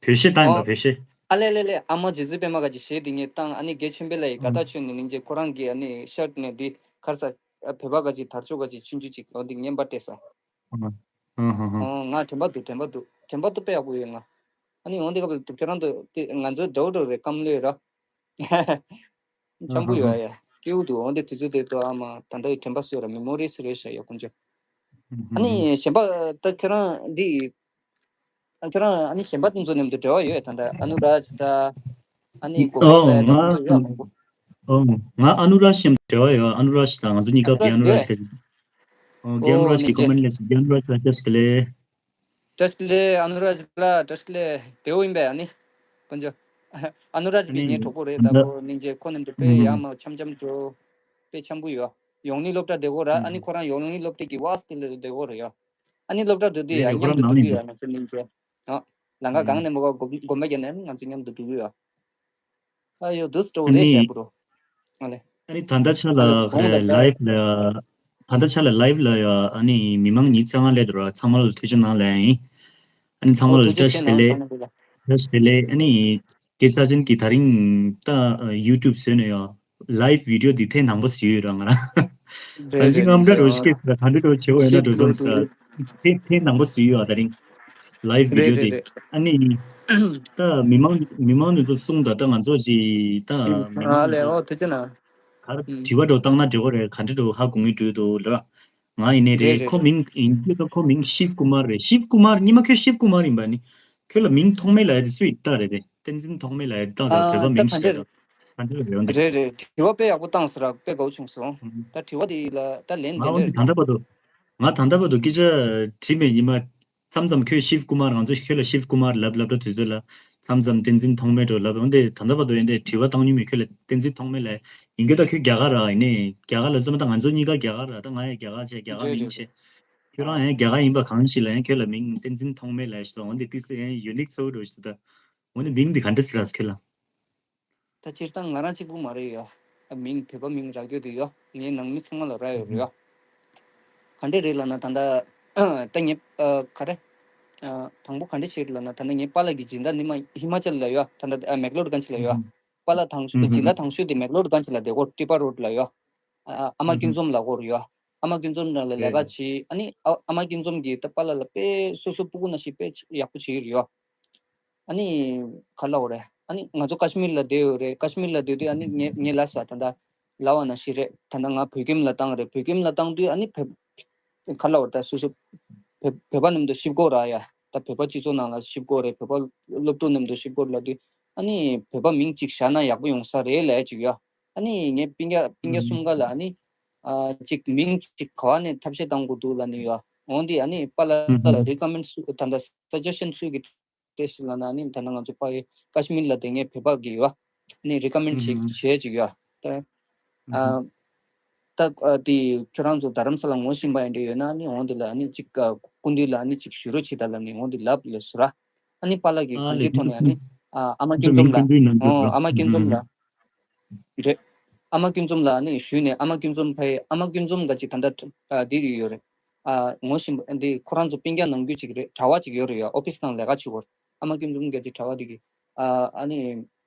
བོད་གཞས་བཏང་ཡིན་པ་ཨོ་བོད་གཞས། ཨ་ལེ་ལེ་ལེ། ཨ་མ་རྗེ་བཙུན་པད་མ་ག་ཅིག་གཞས་འདི་ངས་བཏང་། ཨ་ནི་དགེ་ཆོས་འཕེལ་ལགས་ཡི་དགའ་ཐག་ཆོད་ནས་སྙིང་རྗེ་ཁོ་རང་གི་ཨ་ནི་ཤར་ཊི་ནས་འདི་ག་རེ་ཟ་བོད་པ་ག་ཅིག་དར་ལྕོག་ག་ཅིག་ཆུང་ཆུང་ཅིག་འོ་འདི་རྔན་པ་སྤྲད་སོང་། ཨོ་ང་དྲན་པ་འདུག་དྲན་པ་འདུག་དྲན་པ་འདུག་དཔེ་ཡག་པོ་ཡོད་ང་། ཨ་ནི་འོ་འདི་སྐབས་ལ་ཁྱེད་རང་ཚོ་དེ་ང་ཚོ་འདྲ་བོ་འདྲ་བོ་རེད། སྐམ་ལོས་ར། འཆམ་པོ་ཡོད་ཡ། སྐྱིད་པོ་འདུག་འོ་འདི་དུས་ཚོད་དེ་ཚོ་ཨ་མ་ད་ལྟ་ཡི་དྲན་པ་གསོས་ར། མེ་མོ་རིས་རེད་ཤག་ཡ་ཀུན་སྤྱོད། ཨ་ནི་གཞན་པ་ད་ཁྱེད་རང་འདི་ ཨ་ཁྱོད་རང་ཨ་ནི་གཞན་པ་དེ་ཚོ་མཉམ་དུ་འབྲེལ་བ་ཡོད་ད་ལྟ་ཨ་ནུ་རཱཇ་ད་ཨ་ནི་གོ་ཨོ་པ་ལ་ད་ང་དེ་ཚོ་ཡོད་མང་པོ། ཨོ་ང་ཨ་ནུ་རཱཇ་མཉམ་དུ་འབྲེལ་བ་ཡོད། ཨ་ནུ་རཱཇ་དང་ང་ཚོ་གཉིས་ཀ་ཨ་ནུ་རཱཇ་ཨ་ནུ་རཱཇ་གི་ཨོ་གི་ཨ་ནུ་ཨོ་རཱཇ་གི་སྙིང་རྗེ། ཀོ་མེན་ཊི་ལས་གི་ཨ་ནུ་རཱཇ་ལ་བཀྲ་ཤིས་བདེ་ལེགས། བཀྲ་ཤིས་བདེ་ལེགས། ཨ་ནུ་རཱཇ་ལགས་བཀྲ་ཤིས་བདེ་ལེགས། དེའོ་ཡིན་པས་ཨ་ནི། དཀོན་མཆོག་ཨ་ནུ་རཱཇ་ཨ་བི་ངའི་ནི་གྲོགས་པོ་རེད། ད་ད་ལྟ་ཁོ་ནི་འདི་དཔེ་ཡག་མ་འཆམ་འཆམ་འགྲོ། དཔེ་འཆམ་པོ་ཡོད། ཡོང་ནི་སློབ་གྲྭ་བདེ་གོ་ར་ཨ་ནི་ཁོ་རང་ཡོང་ནི་སློབ་གྲྭ་གི་ཝཱས་དེ་ལས་བདེ་གོ་ར་ཡོད། ཨ་ནི་སློབ་གྲྭ་འགྲོ་དུས་རེད་རེད། ཡང་ཁོ་རང་མཉམ་དུ་ནང་འགྲོ་གི་ནས་ཡོད་ང་ཚོ་གླིང་ཆེ། ཨ། ལམ་ཁ་གང་ནས་མ་གོ་དགོན་པ་རྒྱབ་ནས་ང་ཚོ་མཉམ་དུ་འགྲོ་གི་ཡོད། ཨ་ཡོ་དུས་འགྲོ་ཨ་རེད་ནི་ཞེ་པོ་རོ། ཨ་ལེ། ཨ་ནི་ད་ལྟ་ཆ་ལ་ཨ་ལེ་གོང་ལ་ལའིབ་ལ་ད་ལྟ་ཆ་ལ་ལའིབ་ལ་ཡ་ཨ་ནི་མི་མང་ཉིས་རྩ་ལྔ་སླེབས་འདུག་ར། ཚང་མ་ལ་ཐུགས་རྗེ་གནང་ལབ་ཡིན། ཨ་ནི་ཚང་མ་ཨོ་ལ་ཐུགས་རྗེ་བཀྲ་ཆེ་ཤིས་བདེ་ལེགས། གནང་ཚང་མ་ལ། བཀྲ་ཤིས་བདེ་ལེགས། ཨ་ནི་སྐད་ཆ་ཅན་གྱི་ད་རིང་ད་ཡུ་ཊུབ་བཟོས་ནས་ཡ་ལའིབ་བི་ཌི་ཡོ་འདི་ཐེངས་དང་པོ་བཟོས་ཡོད་ར་ང་རང་། ད་རེད་ཅི་རེད་རྔམ་རེད་འདྲ་འགྲོ་ཤི་ཀེ་ད་ག་འདྲ་འགྲོ་བྱེད་འོས་ན་ཤེས་འགྲོ་འགྲོ་སོང་ས། རེད། ཐེངས་ཐེངས་དང་པོ་བཟོས་ཡོད་ཨ་ད་རིང་། ལའིབ་བི་རེད་ཌི་ཡོ་རེད་དེ། རེད། ཨ་ནི། ད་མི་མང་མི་མང་ནུས་ཚོ་གསུང་ད་ད་ང་ཚོ་ཞིག་ད་མི་མང་ཨ་ལེ་ནུས་ཚོ་ཨོ་ཐུགས་རྗེ་གནང་། ག་རེ་ཨུམ། དྲི་བ་འགྲོ་བཏང་ན་འགྲིག་གོ་རེད། ག་འདྲ་འགྲོ་ཧ་གོ་ངེས་འགྲོ་འདུག་ལ། ང་ཡིན་ནའི་རེད་རེད་རེད་ཁོ་རེད། མིང་ཡིན་གྱི་ད་ཁོ་མིང་ཤིབ་ཀུ་མར་རེད། ཤིབ་ཀུ་མར་ཉི་མ་ཁྱོད་ཤིབ་ཀུ་མར་ཡིན་པ་ནི། ཁྱོད་ལ་མིང་ཐོགས་མེད་ལ་ཡ་དེ་སུ་ཡིས་བཏགས་རེད་དེ། བསྟན་འཛིན་ཐོགས་མེད་ལ་ཡ་བཏགས་རེད་བོད་པ་ཨ་ད་མིང་ག་བཤད་འདྲ། ད་ག་འདྲ་རེད་འོན་ཏེ། རེད་རེད། དྲི་བ་དཔེ་ཡག་པོ་བཏང་སོང་ར་དཔེ་དགའ་བོ་བྱུང་སོང་། ད་དྲི་བ་དེ་ལ་ད་ལན་ང་དེ་འོན་ཏེ་འདྲ་ད་ལྟ་རེད་ད། བར་དུ། ང་ད་ལྟ་བར་དུ་སྐད་ཆ་དྲིས་མེད་ཉི་མ། མཚམས་མཚམས་ཁྱོད་ཤིབ་ཀུ་མར་ང་ཚོ་ཁྱོད་ལ་ཤིབ་ཀུ་མར་ལབ་ལབ་འགྲོ་དུས་ཚོད་ལ། མཚམས་མཚམས་བསྟན་འཛིན་ཐོགས་མེད་འགྲོ་ལབ་འོན་ཏེ་ད་ལྟ་བར་དུ་ཡིན་ཏེ་དྲི་བ་བཏང་མྱོང་མེད་ཁྱོད་ལ་བསྟན་འཛིན་ཐོགས་མེད་ལབ་ཡིན་གྱི་ད་ཁྱོད་རྒྱ་གར་ར་ཡིན་ནི་རྒྱ་གར་ལ་བཙུན་མ་ད་ང་ཚོ་གཉིས་ཀ་རྒྱ་གར་ར་ད་ང་ཡང་རྒྱ་གར་བྱས་རྒྱ་གར་རེད་མིང་རེད་བྱས། རེད། ཁྱོད་རང་ཡང་རྒྱ་གར་ཡིན་པ་གང་ཞིག་ལ་ཡང་ཁྱོད་ལ་མིང་བསྟན་འཛིན་ཐོགས་མེད་ལབ་ཞིག་འོན་ཏེ་ཏི་སི་ཡང་ཡུ་ནིག་ཚ་བོ་འགྲོ་ཞིག་ད། འོན་ཏེ་མིང་འདི་ག་འདྲ་ཟེར་ལ་ཁྱོད་ལ། ད་སྤྱིར་བཏང་ང་རང་གཅིག་པུ་མ་རེད་ཡ། མིང་བོད་པ་མིང་རག་རྒྱུ་དེ་ཡ། ངའི་ནང་མི་ཚང་མ་ལ་རག་ཡོད་རེད་ཡ། ག་འདྲས་རེད་ལབ་ན་ད་ལྟ་ད་ངས་ཨ་ག་རེ། ཨ་དང་པོ་ག་འདྲས་བྱས་རེད་ལབ་ན་ད་ལྟ་ངའི་པཱ་ལགས་ཀྱི་སྦྱིན་བདག་འདི་མ་ཧི་མ་ཅལ་ལ་ཡ་ད་ལྟ་ཨ་མེག་ལོར་གན་ཆི་ལ་ཡ། པཱ་ལགས་དང་སྦྱིན་བདག་དང་ཤོས་དེ་མེག་ལོར་གན་ཆི་ལ་བསྡད་ཀོ་ཊི་པ་རོ་ཌི་ལ་ཡ། ཨ་ཨ་མ་སྐྱིད་འཛོམས་ལབ་ཀོ་རེད་ཡ། ཨ་མ་སྐྱིད་འཛོམས་ནང་ལ་ལས་ཀ་བྱེད་ཨ་ནི་ཨ་ཨ་མ་སྐྱིད་འཛོམས་ཀྱིས་ད་པཱ་ལགས་ལ་དཔེ་སོ་སོ་སྤུ་གུ་ནང་བཞིན་དཔེ་ཡག་པོ་བྱེད་ཀྱི་རེད་ཡ། ཨ་ནི། ག་ལབ་དགོས་རེད། ཨ་ནི་ང་ཚོ་ཀ་ཤི་མིར་ལ་བསྡད་ཡོད་རེད། ཀ་ཤི་མིར་ལ་སྡོད་དུས་ཨ་ནི་ངས་ངས་ལབ་ས་ད་ལྟ་ལབ་པ་ནང་བཞིན་རེད། ད་ལྟ་ང་བོད་ཁྱིམ་ལ་བཏང་རེད། བོད་ཁྱིམ་ལ་བཏང་དུས་ཨ་ནི་བོད་ག་ལབ་དགོས་རེད། ད་སོ་སོ་བོད་བོད་པ་མཉམ་དུ་གཤིབ་དགོས་ར་ཡ། ད་བོད་པ་སྤྱི་ཚོགས་ནང་ལ་གཤིབ་དགོས་རེད། བོད་པ་སློབ་ཕྲུག་མཉམ་དུ་གཤིབ་དགོས་རེད་ལབ་དུས་ཨ་ནི་བོད་པ་མིང་གཅིག་བཞག་ན་ཡག་པོ་ཡོང་ས་རེད་ལབ་ཅིག་ཡ། ཨ་ནི་ངའི་སྤུན་ཀྱག་སྤུན་ཀྱག་གསུམ་ཀ་ལ་ཨ་ནི་ཨ་གཅིག་མིང་གཅིག་ག་བ་ནས་ཐབས་ཤེས་བཏང་དགོས་འདུག་ལབ་ནས་ཡ། འོན་ཏེ་ཨ་ནི་པཱ་ལགས་ལ་རི་ཀ་མེན་ཌི་སུ་ད་ལྟ་སཱ་ཇེ་ཤན་སུ་གི་ཏེ་ཞིག་ལབ་ན་ནི་ད་ནང་ང་ཚོ་ཕ་ཡི་ཀ་ཤི་མིར་ལ་བསྡད་མཁན་བོད་པ་གི་ཡོད། ནི་རི་ཀ་མེན་ཌི་ཞིག་བྱས་ཅིག་ཡོད། ད་ཨ་ད་ཨ་དེ་ཁྱོད་རང་ཚོ་རྡ་རམ་ས་ལ་ངོ་ཤེས་པ་ཡིན་འདྲ་ཡོད་ན་ནི་འོང་དེ་ལ་ནི་ཅིག་ཨ་སྐུ་མདུན་ལ་ནི་ཅིག་ཞུ་རོགས་བྱེད་ད་ལབ་ནི་འོང་དེ་ལབ་ལ་སུ་ར། ཨ་ནི་པཱ་ལགས་ཀྱིས་ཨ་གང་ལས་ཅི་ཐོག་ནས་ཨ་ནི་ཨ་ཨ་མ་སྐྱིད་འཛོམས་ལ་ཨོ་ཨ་མ་སྐྱིད་འཛོམས་ལ་རེད། ཨ་མ་སྐྱིད་འཛོམས་ལ་ནི་ཞུས་ནས་ཨ་མ་སྐྱིད་འཛོམས་ཕ་ཡི་ཨ་མ་སྐྱིད་འཛོམས་ག་ཅིག་ད་ལྟ་ཨ་དེ་ཡོད་རེད། ཨ་ངོ་ཤེས་པ་འདི་ཁོ་རང་ཚོ་སྤུན་ཀྱག་ནང་རྒྱུད་ཅིག་རེད། གྲྭ་བ་ཅིག་ཡོད་རེད་ཡ། ཨོ་ཕི་སི་ནང་ལས་ཀ་བྱེད་གོ་རེད། ཨ་མ་སྐྱིད་འཛོམས་ག་ཅིག་གྲྭ་བ་དེ་གི་ཨ་ཨ་ནི་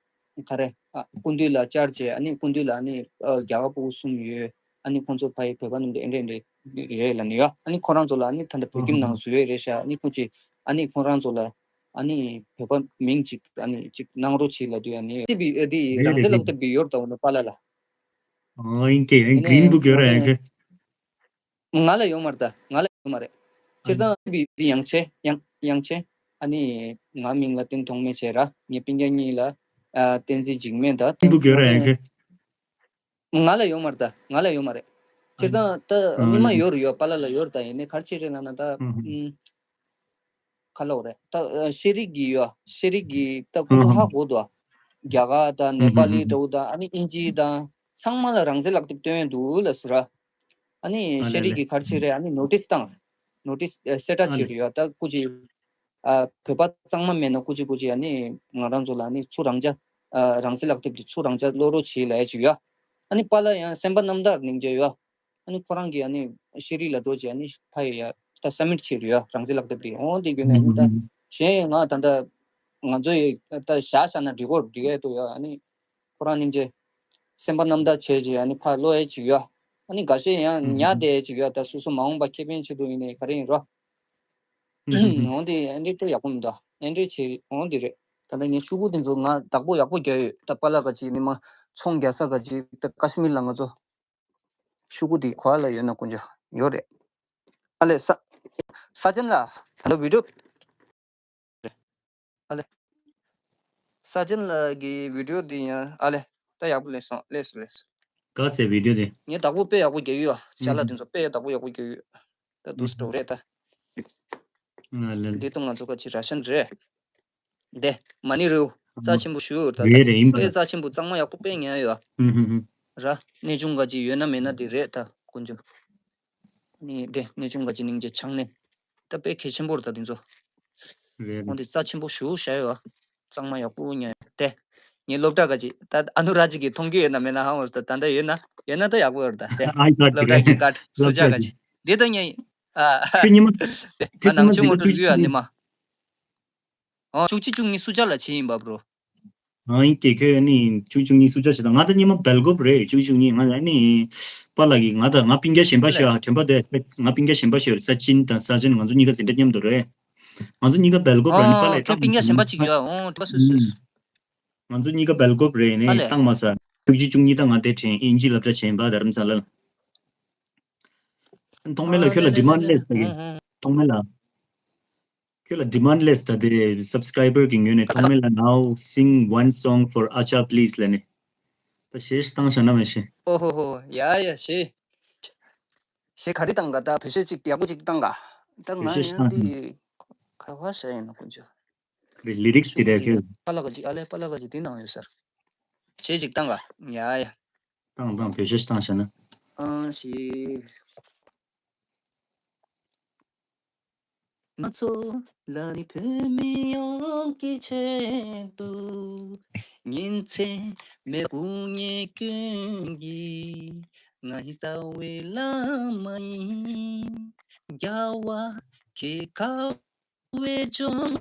ག་རེ་ཨ་སྐུ་མདུན་ལ་བཅར་བྱས་ཨ་ནི་སྐུ་མདུན་ལ་ཨ་ནི་ཨ་རྒྱ་གར་ཕྲུ་གུ་གསུམ་ཡོད། ཨ་ནི་ཁོང་ཚོ་ཕ་ཡི་བོད་པ་རྣམས་དེ་ཨེ་འདྲས་ཨེ་འདྲས་རེད་ལབ་ནི་ཡ། ཨ་ནི་ཁོ་རང་ཚོ་ལ་ཨ་ནི་ད་ལྟ་བོད་ཁྱིམ་ནང་བཟོས་ཡོད་རེད་ཤག་ཨ་ནི་ཁོང་ཚོས་ཨ་ནི་ཁོང་རང་ཚོ་ལ་ཨ་ནི་བོད་པ་མིང་ཅིག་ཨ་ནི་ཅིག་གནང་རོགས་བྱེད་ལབ་དུས་ཨ་ནི་དེ་བི་ཨེ་དེ་རེད་རང་རེད་བཙན་ལག་རེད། དེབ་དེ་ཡོད་རེད་ད་འོ་ན་པཱ་ལགས་ལ། ཨ་ཡིན་ཀྱེ་ཡིན་ཨ་གི་ཡིན་ནི་འདུག་ཡོད་ང་ར་ཚོ་ཡང་ཡང་ཁྱེད། ང་ལ་ཡོད་མ་རེད་ད། ང་ལ་ཡོད་མ་རེད། སྤྱིར་བཏང་དེ་བི་དེ་ཡང་ཆེ་ཡང་ཡང་ཆེ། ཨ་ནི་ང་མིང་ལ་བསྟན་ཐོགས་མེད་བྱས་ར། ངའི་སྤུན་ཀྱག་གཉིས་ལ་ཨ་བསྟན་འཛིན་འཇིགས་མེད་ད་ཡིན་འདུག་ཡོད་ར་ཡང་ཁྱེད། ང་ལ་ཡོད་མ་རེད་ད། ང་ལ་ཡོད་མ་རེད། སྤྱིར་བཏང་ད་ཨ་ནི་མ་ཡོད་རེད་ཡོད་པཱ་ལགས་ལ་ཡོད་རེད་ད། ཡིན་ནའི་ག་རེ་བྱས་རེད་ལབ་ན་ད་ཨུམ་ག་ལབ་དགོས་རེད་ད། ཤེས་རིག་གི་ཡོད། ཤེས་རིག་གི་ད་ཁོ་ཚོ་ཧ་གོ་འདུག་རྒྱ་གར་དང་ནེ་པ་ལི་འདྲ་བོ་དང་ཨ་ནི་ཨིན་ཇི་དང་ཚང་མ་ལ་རང་བཙན་ལག་དེབ་སྟོན་འདུག་ལབ་ཟེར་ར། ཨ་ནི་ཤེས་རིག་གི་ག་རེ་བྱས་རེད། ཨ་ནི་ནོ་ཊིས་བཏང་། ནོ་ཊིས་གསལ་བསྒྲགས་བྱས་རེད་ཡོད་ད་སྐུ་མཁྱེན། ཨ་བོད་པ་གཙང་མ་མེད་ན་སྐུ་མཁྱེན་སྐུ་མཁྱེན་ཨ་ནི་ང་རང་ཚོ་ལ་ཨ་ནི་ཚུར་རང་འཇགས་ཨ་རང་བཙན་ལག་དེབ་དེ་ཚུར་རང་འཇགས་ཀློག་རོགས་བྱེད་ལབ་ཡ་ཅིག་ཡོད། ཨ་ནི་པཱ་ལགས་ཡང་སེམས་པ་རྣམ་དག་སྙིང་རྗེ་ཡོད། ཨ་ནི་ཁོ་རང་གིས་ཨ་ནི་ཤེས་རིག་ལ་འགྲོ་བྱས་ཨ་ནི་ཕ་ཡི་ཡ་ད་སབ་མིཊ་བྱས་རེད་ཡོད་རང་བཙན་ལག་དེབ་དེ། འོ་དེ་བརྒྱུད་ནས་ཨ་ནི་ད་གཞན་ཡང་ང་ད་ལྟ་ང་ཚོ་ཡི་ད་བཞག་བཞག་ན་འགྲིག་གོ་འགྲིག་ཡས་འདུག་ཡོད། ཨ་ནི་ཁོ་རང་སྙིང་རྗེ། སེམས་པ་རྣམ་དག་བྱས་བྱས་ཨ་ནི་ཕར་ཀློག་ཡས་ཅིག་ཡོད། ཨ་ནི་འགའ་ཤས་ཡང་ཉར་བསྡད་ཡས་ཅིག་ཡོད། ད་སོ་སོ་མ་འོངས་པ་ཁེ་ཕན་ཆེད་དུ་ཡིན་ནའི་ག་རེ་ཡིན་རོ། འོང་དེ་ཨེ་འདྲས་ཏོ་ཡག་པོ་མི་འདུག་ཨེ་འདྲས་བྱས་འོང་དེ་རེད། ད་ལྟ་ངས་ཤོག་གུ་དེ་ཚོ་ང་བདག་པོ་ཡག་པོ་རྒྱག་ཡོད། ད་པཱ་ལགས་ག་ཅིག་ནི་མ་ཚོང་རྒྱག་ས་ག་ཅིག་ད་ཀ་ཤི་མིར་ལ་ང་ཚོ་ཤོག་གུ་དེ་ག་བ་ལ་ཡོད་ན་དཀོན་མཆོག་ཡོད་རེད། ཨ་ལས་ས་ས་ཅན་ལགས་ད་ལྟ་བི་ཌི་ཡོ། ཨ་ལེ། ས་ཆེན་ལགས་ཀྱི་བི་ཌིའོ་འདི་ཡང་ཨ་ལེ། ད་ཡག་པོ་ལས་སོང་ལས་སོང་ལས་སོང་། ག་ཟེ་བི་ཌིའོ་འདི། ངས་བདག་པོ་དཔེ་ཡག་པོ་རྒྱག་ཡོད་ཨ། ཅ་ལག་འདི་ཚོ་དཔེ་བདག་པོ་ཡག་པོ་རྒྱག་ཡོད། ད་དུ་སི་ཊོ་རེད་ད། ཨ་ལེ། འདི་ཏུ་ང་ཚོ་ག་ཅི་ར་ཤན་རེད། འདི་མ་ཎི་རུ། རྩ་ཆེན་པོ་ཞུ་ད། རེད་རེད་ཡིན་པ། དཔེ་རྩ་ཆེན་པོ་གཙང་མ་ཡག་པོ་དཔེ་ཉན་ཡོད། ཧུམ་ཧུམ་ཧུམ། ར། གནས་ཆུང་ག་ཅི་ཡོད་ན་མེད་ན་དེ་རེད་ད་དཀོན་མཆོག་ནི་དེ་གནས་ཆུང་ག་ཅི་སྙིང་རྗེ་ཆགས་ནས། ད་དཔེ་གལ་ཆེན་པོ་རེད་ད་དེ་ཚོ། རེད་འོན་རེད། ཏེ་རྩ་ཆེན་པོ་ཞུ་བྱ་ཡོད། གཙང་མ་ཡག་པོ་ཉན་ཡོད་དེ། ངའི་སློབ་གྲྭ་ག་ཅི་ད་ཨ་ནུ་ར་ཅི་གི་མཐོང་རྒྱུ་ཡོད་ན་མེད་ན་ཧ་འོ་ད་ད་ལྟ་ཡོད་ན་ཡོད་ན་ད་ཡག་པོ་ཡོད་རེད་ད་དེ། ཨ་ཡག་སློབ་གྲྭ་གི་རེད། ཀ་ཌི་སུ་སློབ་ཇ་གྲྭ་ག་ཅི། གི་དེ་ད་ངའི། ཨ། ཁྱོད་ཉི་མ། ཁྱོད་ང་ཉི་མ་ནང་ཆུང་ངོ་དེ་སྤྲོད་རྒྱུ་ཡ་ནི་མ། ཨོ་བཅུ་གཅིག་བཅུ་གཉིས་སུ་ཇ་ལ་ཕྱིན་ཡིན་པ་བྲོ། ཨང་ཡིན་ཀྱེ་ཁྱོད་ནི་བཅུ་བཅུ་གཉིས་སུ་ཇ་ཞེ་དང་ང་ད་ཉི་མ་སྦེལ་ཀོབ་རེད། བཅུ་བཅུ་གཉིས་ང་ནི་པཱ་ལགས་ཀྱི་ང་ད་ང་སྤུན་ཀྱག་གཞན་པ་ཞིག་ཨ་དྲན་པ་དེ་ང་སྤུན་ཀྱག་གཞན་པ་ཞིག་ཡོད་རེད། ས་ཅིན་དང་ས་ཅན་ང་ཚོ་གཉིས་ཀ་འཛིན་གྲྭ་མཉམ་དུ་རེད། ང་ཚོ་གཉིས་ཀ་སྦེལ་ཀོབ་རེད་ནི་པཱ་ལགས་ཨོ་ཁྱོད་སྤུན་ཀྱག་གཞན་པ་ཅིག་ཡོད་ཨོ་དྲན་པ་སོ་སོ། ང་ཚོ་གཉིས་ཀ་སྦེལ་ཀོབ་རེད་ནི་པཱ་ལགས་བཏང་མ་ས་བཅུ་གཅིག་བཅུ་གཉིས་ད་ང་དེ་དྲན་ཨིན་ཇི་སློབ་གྲྭ་ཆེན་པ་དྷ་རམ་ས་ལ། ཐོག་མེད་ལ་ཁྱོད་ལ་ཌི་མན་ཌི་ལེས་ད་གི་ཐོག་མེད་ལ། ཁྱོད་ལ་ཌི་མན་ཌི་ལེས་ད་དེ་སབ་སི་ཀ་རའི་བར་གི་ངོས་ནས་ཐོག་མེད་ལ་now sing one song for Acha please ལབ་ནས། ད་གཞས་ཤིག་བཏང་བཞག་ན་མ་ཤེས། ཨོ་ཧོ་ཧོ་ཡ་ཡ་གཞས། གཞས་ག་རེ་བཏང་ག་ད་བོད་གཞས་ཅིག་ཡག་པོ་ཅིག་བཏང་ག་ད་བོད་ང་གཞས་ཤིག་ཡང་བཏང་འདི་ག་བ་ཤ་ཡིན་ན་ཀུན་ཆོ། རེད་ལི་རིགས་དེ་རེད་ཁྱོད། པཱ་ལགས་ཀྱི་ཨ་ལེ་པཱ་ལགས་ཀྱི་དེ་ནང་ཡོད་ཟེར། གཞས་ཅིག་བཏང་ག་ཡ་ཡ། བཏང་བཏང་བོད་གཞས་ཤིག་བཏང་བཞག་ན། ཨང་ཞེས། ང་ཚོ་ལ་ནི་བོད་མི་ཡོངས་ཀྱི་ཆེད་དུ། ཉིན་མཚན་མེད་དགུང་ཉལ་ཀུན་གྱིས། ང་ཡི་རྩ་བའི་བླ་མ་ཡིན། རྒྱལ་བ་ཁྱེད་ཁ་བའི་ལྗོངས།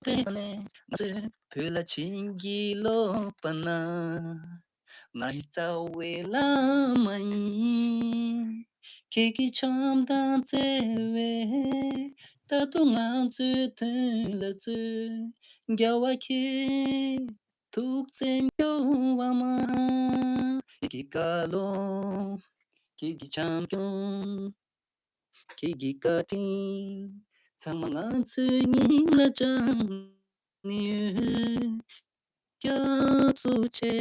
ཕེབས་ནས་ང་ཚོས་བོད་ལ་བྱིན་གྱིས་རློབས་པ་ན། ང་ཡི་རྩ་བའི་བླ་མ་ཡིན། ཁྱེད་ཀྱི་བྱམས་དང་བརྩེ་བས་ད་དུང་ང་ཚོའི་དོན་ལ་བརྩོན། རྒྱལ་བ་ཁྱེད་ཐུགས་བརྩེ་སྐྱོ་བ་མ། ཁྱེད་ཀྱི་བཀའ་སློབ། ཁྱེད་ཀྱི་བྱམས་སྐྱོང་། ཁྱེད་ཀྱི་བཀའ་དྲིན་ཚང་མ་ང་ཚོའི་སྙིང་ལ་བཅངས་ནས་ཡོད། སྐྱབས་སུ་མཆི།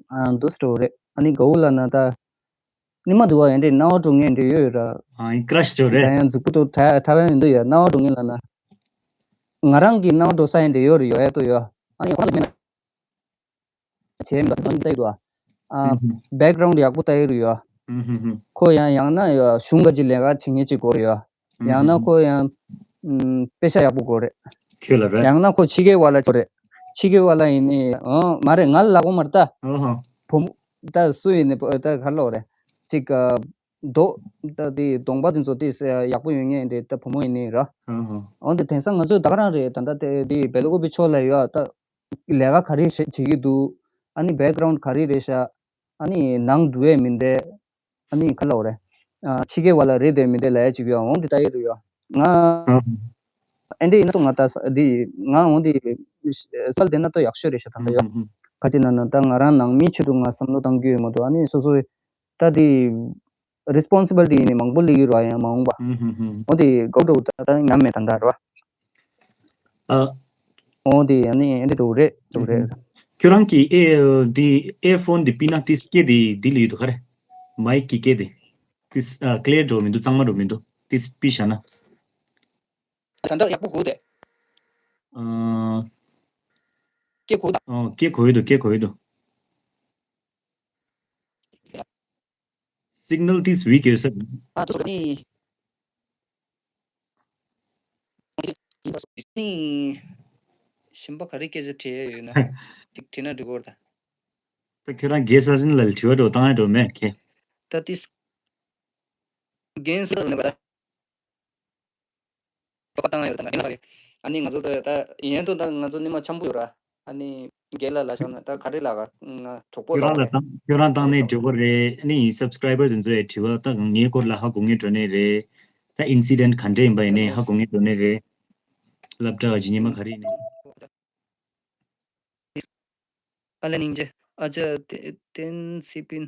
ཨ་འདུག་སྤྲོ་རེད། ཨ་ནི་གའུ་ལ་ན་ད་ནི་མ་འདུག་བ་ཡན་འདྲེ་སྣང་བ་འགྲོ་ངེས་འདྲེ་ཡོད་ར། ཨ་ཡིན་ཀྲ་ཤི་འགྲོ་རེད། ད་ཡང་འཛུགས་པོ་ཏོ་ད་ད་བན་ཡོད་འདུག་ཡ་སྣང་བ་འགྲོ་ངེས་ལ་ན། ང་རང་གི་སྣང་བ་འགྲོ་ས་ཡན་འདྲེ་ཡོད་རེད་ཡོད་ཡ་ཏོ་ཡོད། ཨ་ནི་ཁོང་ཚོ་མེད་ན། བྱས་མི་འདུག་ཚང་མ་ལྟ་ཡི་འདུག་ཨ། ཨ། ཧུམ་ཧུམ། བེག་གྷ་རའུན་ཌི་ཡག་པོ་ལྟ་ཡི་རུ་ཡོད། ཧུམ་ཧུམ་ཧུམ། ཁོ་ཡང་ཡང་ན་ཡོད་གཞུང་ག་ཅི་ལས་ཀ་བྱེད་མཁན་ཅིག་དགོས་རེད་ཡོད། ཧུམ་ཡང་ན་ཧུམ་ཁོ་ཡང་། ཨམ། དཔེ་ཆ་ཡག་པོ་དགོས་རེད། ཁྱོད་ལ་རེད། ཡང་ན་ཁོ་ཕྱི་རྒྱལ་བ་ལ་དགོས་རེད། ཕྱི་རྒྱལ་བ་ལ་ཡིན་ནི་ཨང་མ་རེད་ང་ལ་ལབ་དགོས་མ་རེད་ད། ཨོ་ཧོ། བུ་མོ། ད་སུ་ཡིན་ནི་ད་ག་ལོག་རེད། ཅིག་ག་རྡོ། ད་དེ་གདོང་པ་དེ་ཚོ་དེ་ཡག་པོ་ཡོད་ངེས་དེ་ད་བུ་མོ་ཡིན་ནི་ར། ཨོ་ཧོ། འོན་ཏེ་དེང་སང་ང་ཚོས་ད་ག་རང་རེད་ད་ད་དེ་དེ་སྦེལ་ཀོབ་པའི་ཕྱོགས་ལ་ཡོད་ད། ལས་ཀ་ག་རེ་བྱེད་ཀྱི་འདུག་ཨ་ནི་བེག་གྷ་རའུན་ཌི་ག་རེ་རེད་ཤག་ཨ་ནི་ནང་འདུག་ཨེ་མིན་རེད། ཨ་ནི་ག་ལབ་རེད། ཨ་ཕྱི་རྒྱལ་བ་ལ་རེད་དེ་མིན་རེད་ལབ་ཡ་ཅིག་ཡོད་འོང་དེ་ལྟ་ཡི་རུ་ཡོད། ང་། ཨ་ཨེ་འདྲ་ཡིན་ན་ཏོ་ང་ད་ས་འདི་ང་འོང་དེ་སལ་དེ་ན་ཏོ་ཡག་ཤོས་རེད་ཤག་ད་ལྟ་ཡོད། ག་ཅི་ན་ན་ད་ང་རང་ནང་མི་ཆེད་དུ་ང་བསམ་བློ་བཏང་རྒྱུ་ཡོད་མ་གཏོགས་ཨ་ནི་སོ་སོའི་ད་དེ་རི་སི་པོན་སི་བི་ལི་ཊི་ཡིན་ནི་མང་པོ་ལི་ཡི་རུ་ཡང་མ་འོང་པ། ཨོ་དེ་གོ་འགྲོ་ད་ད་ཉམས་མེད་ད་ད་རུ། ཨ། འོ་དེ་ཡང་ནི་འདི་འགྲོ་རེད་འགྲོ་རེད། ཁྱོད་རང་གི་ཨེ་འདི་ཨེ་ཕོན་འདི་པི་ན་ཏིས་སྐད་དེ་འདི་ལ་ཡོད་དོ་ག་རེ། མའིག་གི་སྐད་དེ། ཏིས་ཨ་ཀླེར་འགྲོ་མི་འདུག་གཙང་མ་འགྲོ་མི་འདུག་ཏིས་པི་བྱ་ན། ད་ལྟ་ཡག་པོ་གོ་དེ། ཨ། སྐད་གོ་ད། ཨོ་སྐད་གོ་ཡོད་དོ་སྐད་གོ་ཡོད་དོ། Signal this weak ཡོད་ས། ཨ་དུ་སོ་ནི། ནི། ཞིམ་པ་ག་རེ་སྐད་ཆ་དྲི་ཡ་ཡོད་ན། ཅིག་དྲི་ན་འགྲིག་གོ་ད། ད་ཁྱོད་རང་རྒྱལ་ས་ཅན་ལ་དྲི་བ་འགྲོ་བཏང་ཡ་འགྲོ་མེད་ཁེ། ད་ཏིས། རྒན་ས་ནི་ག་རེ། པ་བཏང་ཡོད་ད་ང་ཨ་ནི་ང་ཚོ་ད་ད་ཡན་དུ་ད་ང་ཚོ་ནི་མ་འཆམ་པོ་ཡོད་ར། ཨ་ནི་རྒན་ལགས་ལ་ཤོག་ན་ད་ག་རེ་ལ་ག་ང་གྲོགས་པོ་ཁྱོད་རང་ལ་ལ་བཏང་ཁྱོད་རང་བཏང་ནས་འགྲིག་གོ་རེད། ཨ་ནི་སབ་སི་ཀ་རའི་བར་དེ་ཚོ་ཡི་དྲི་བ་ད་ངའི་སྐོར་ལ་ཧ་གོ་ངེས་འགྲོ་ནས་རེད། ད་ཨིན་སི་ཌེན་ཊི་ག་འདྲ་ཡིན་པ་ཡིན་ནས་ཧ་གོ་ངེས་འགྲོ་ནས་རེད། སློབ་གྲྭ་ག་ཇི་ཉི་མ་ག་རེ་ཡིན་ནས། ཨ་ལེ་སྙིང་རྗེ། ཨ་ཅག་ཏན་སི་པིན།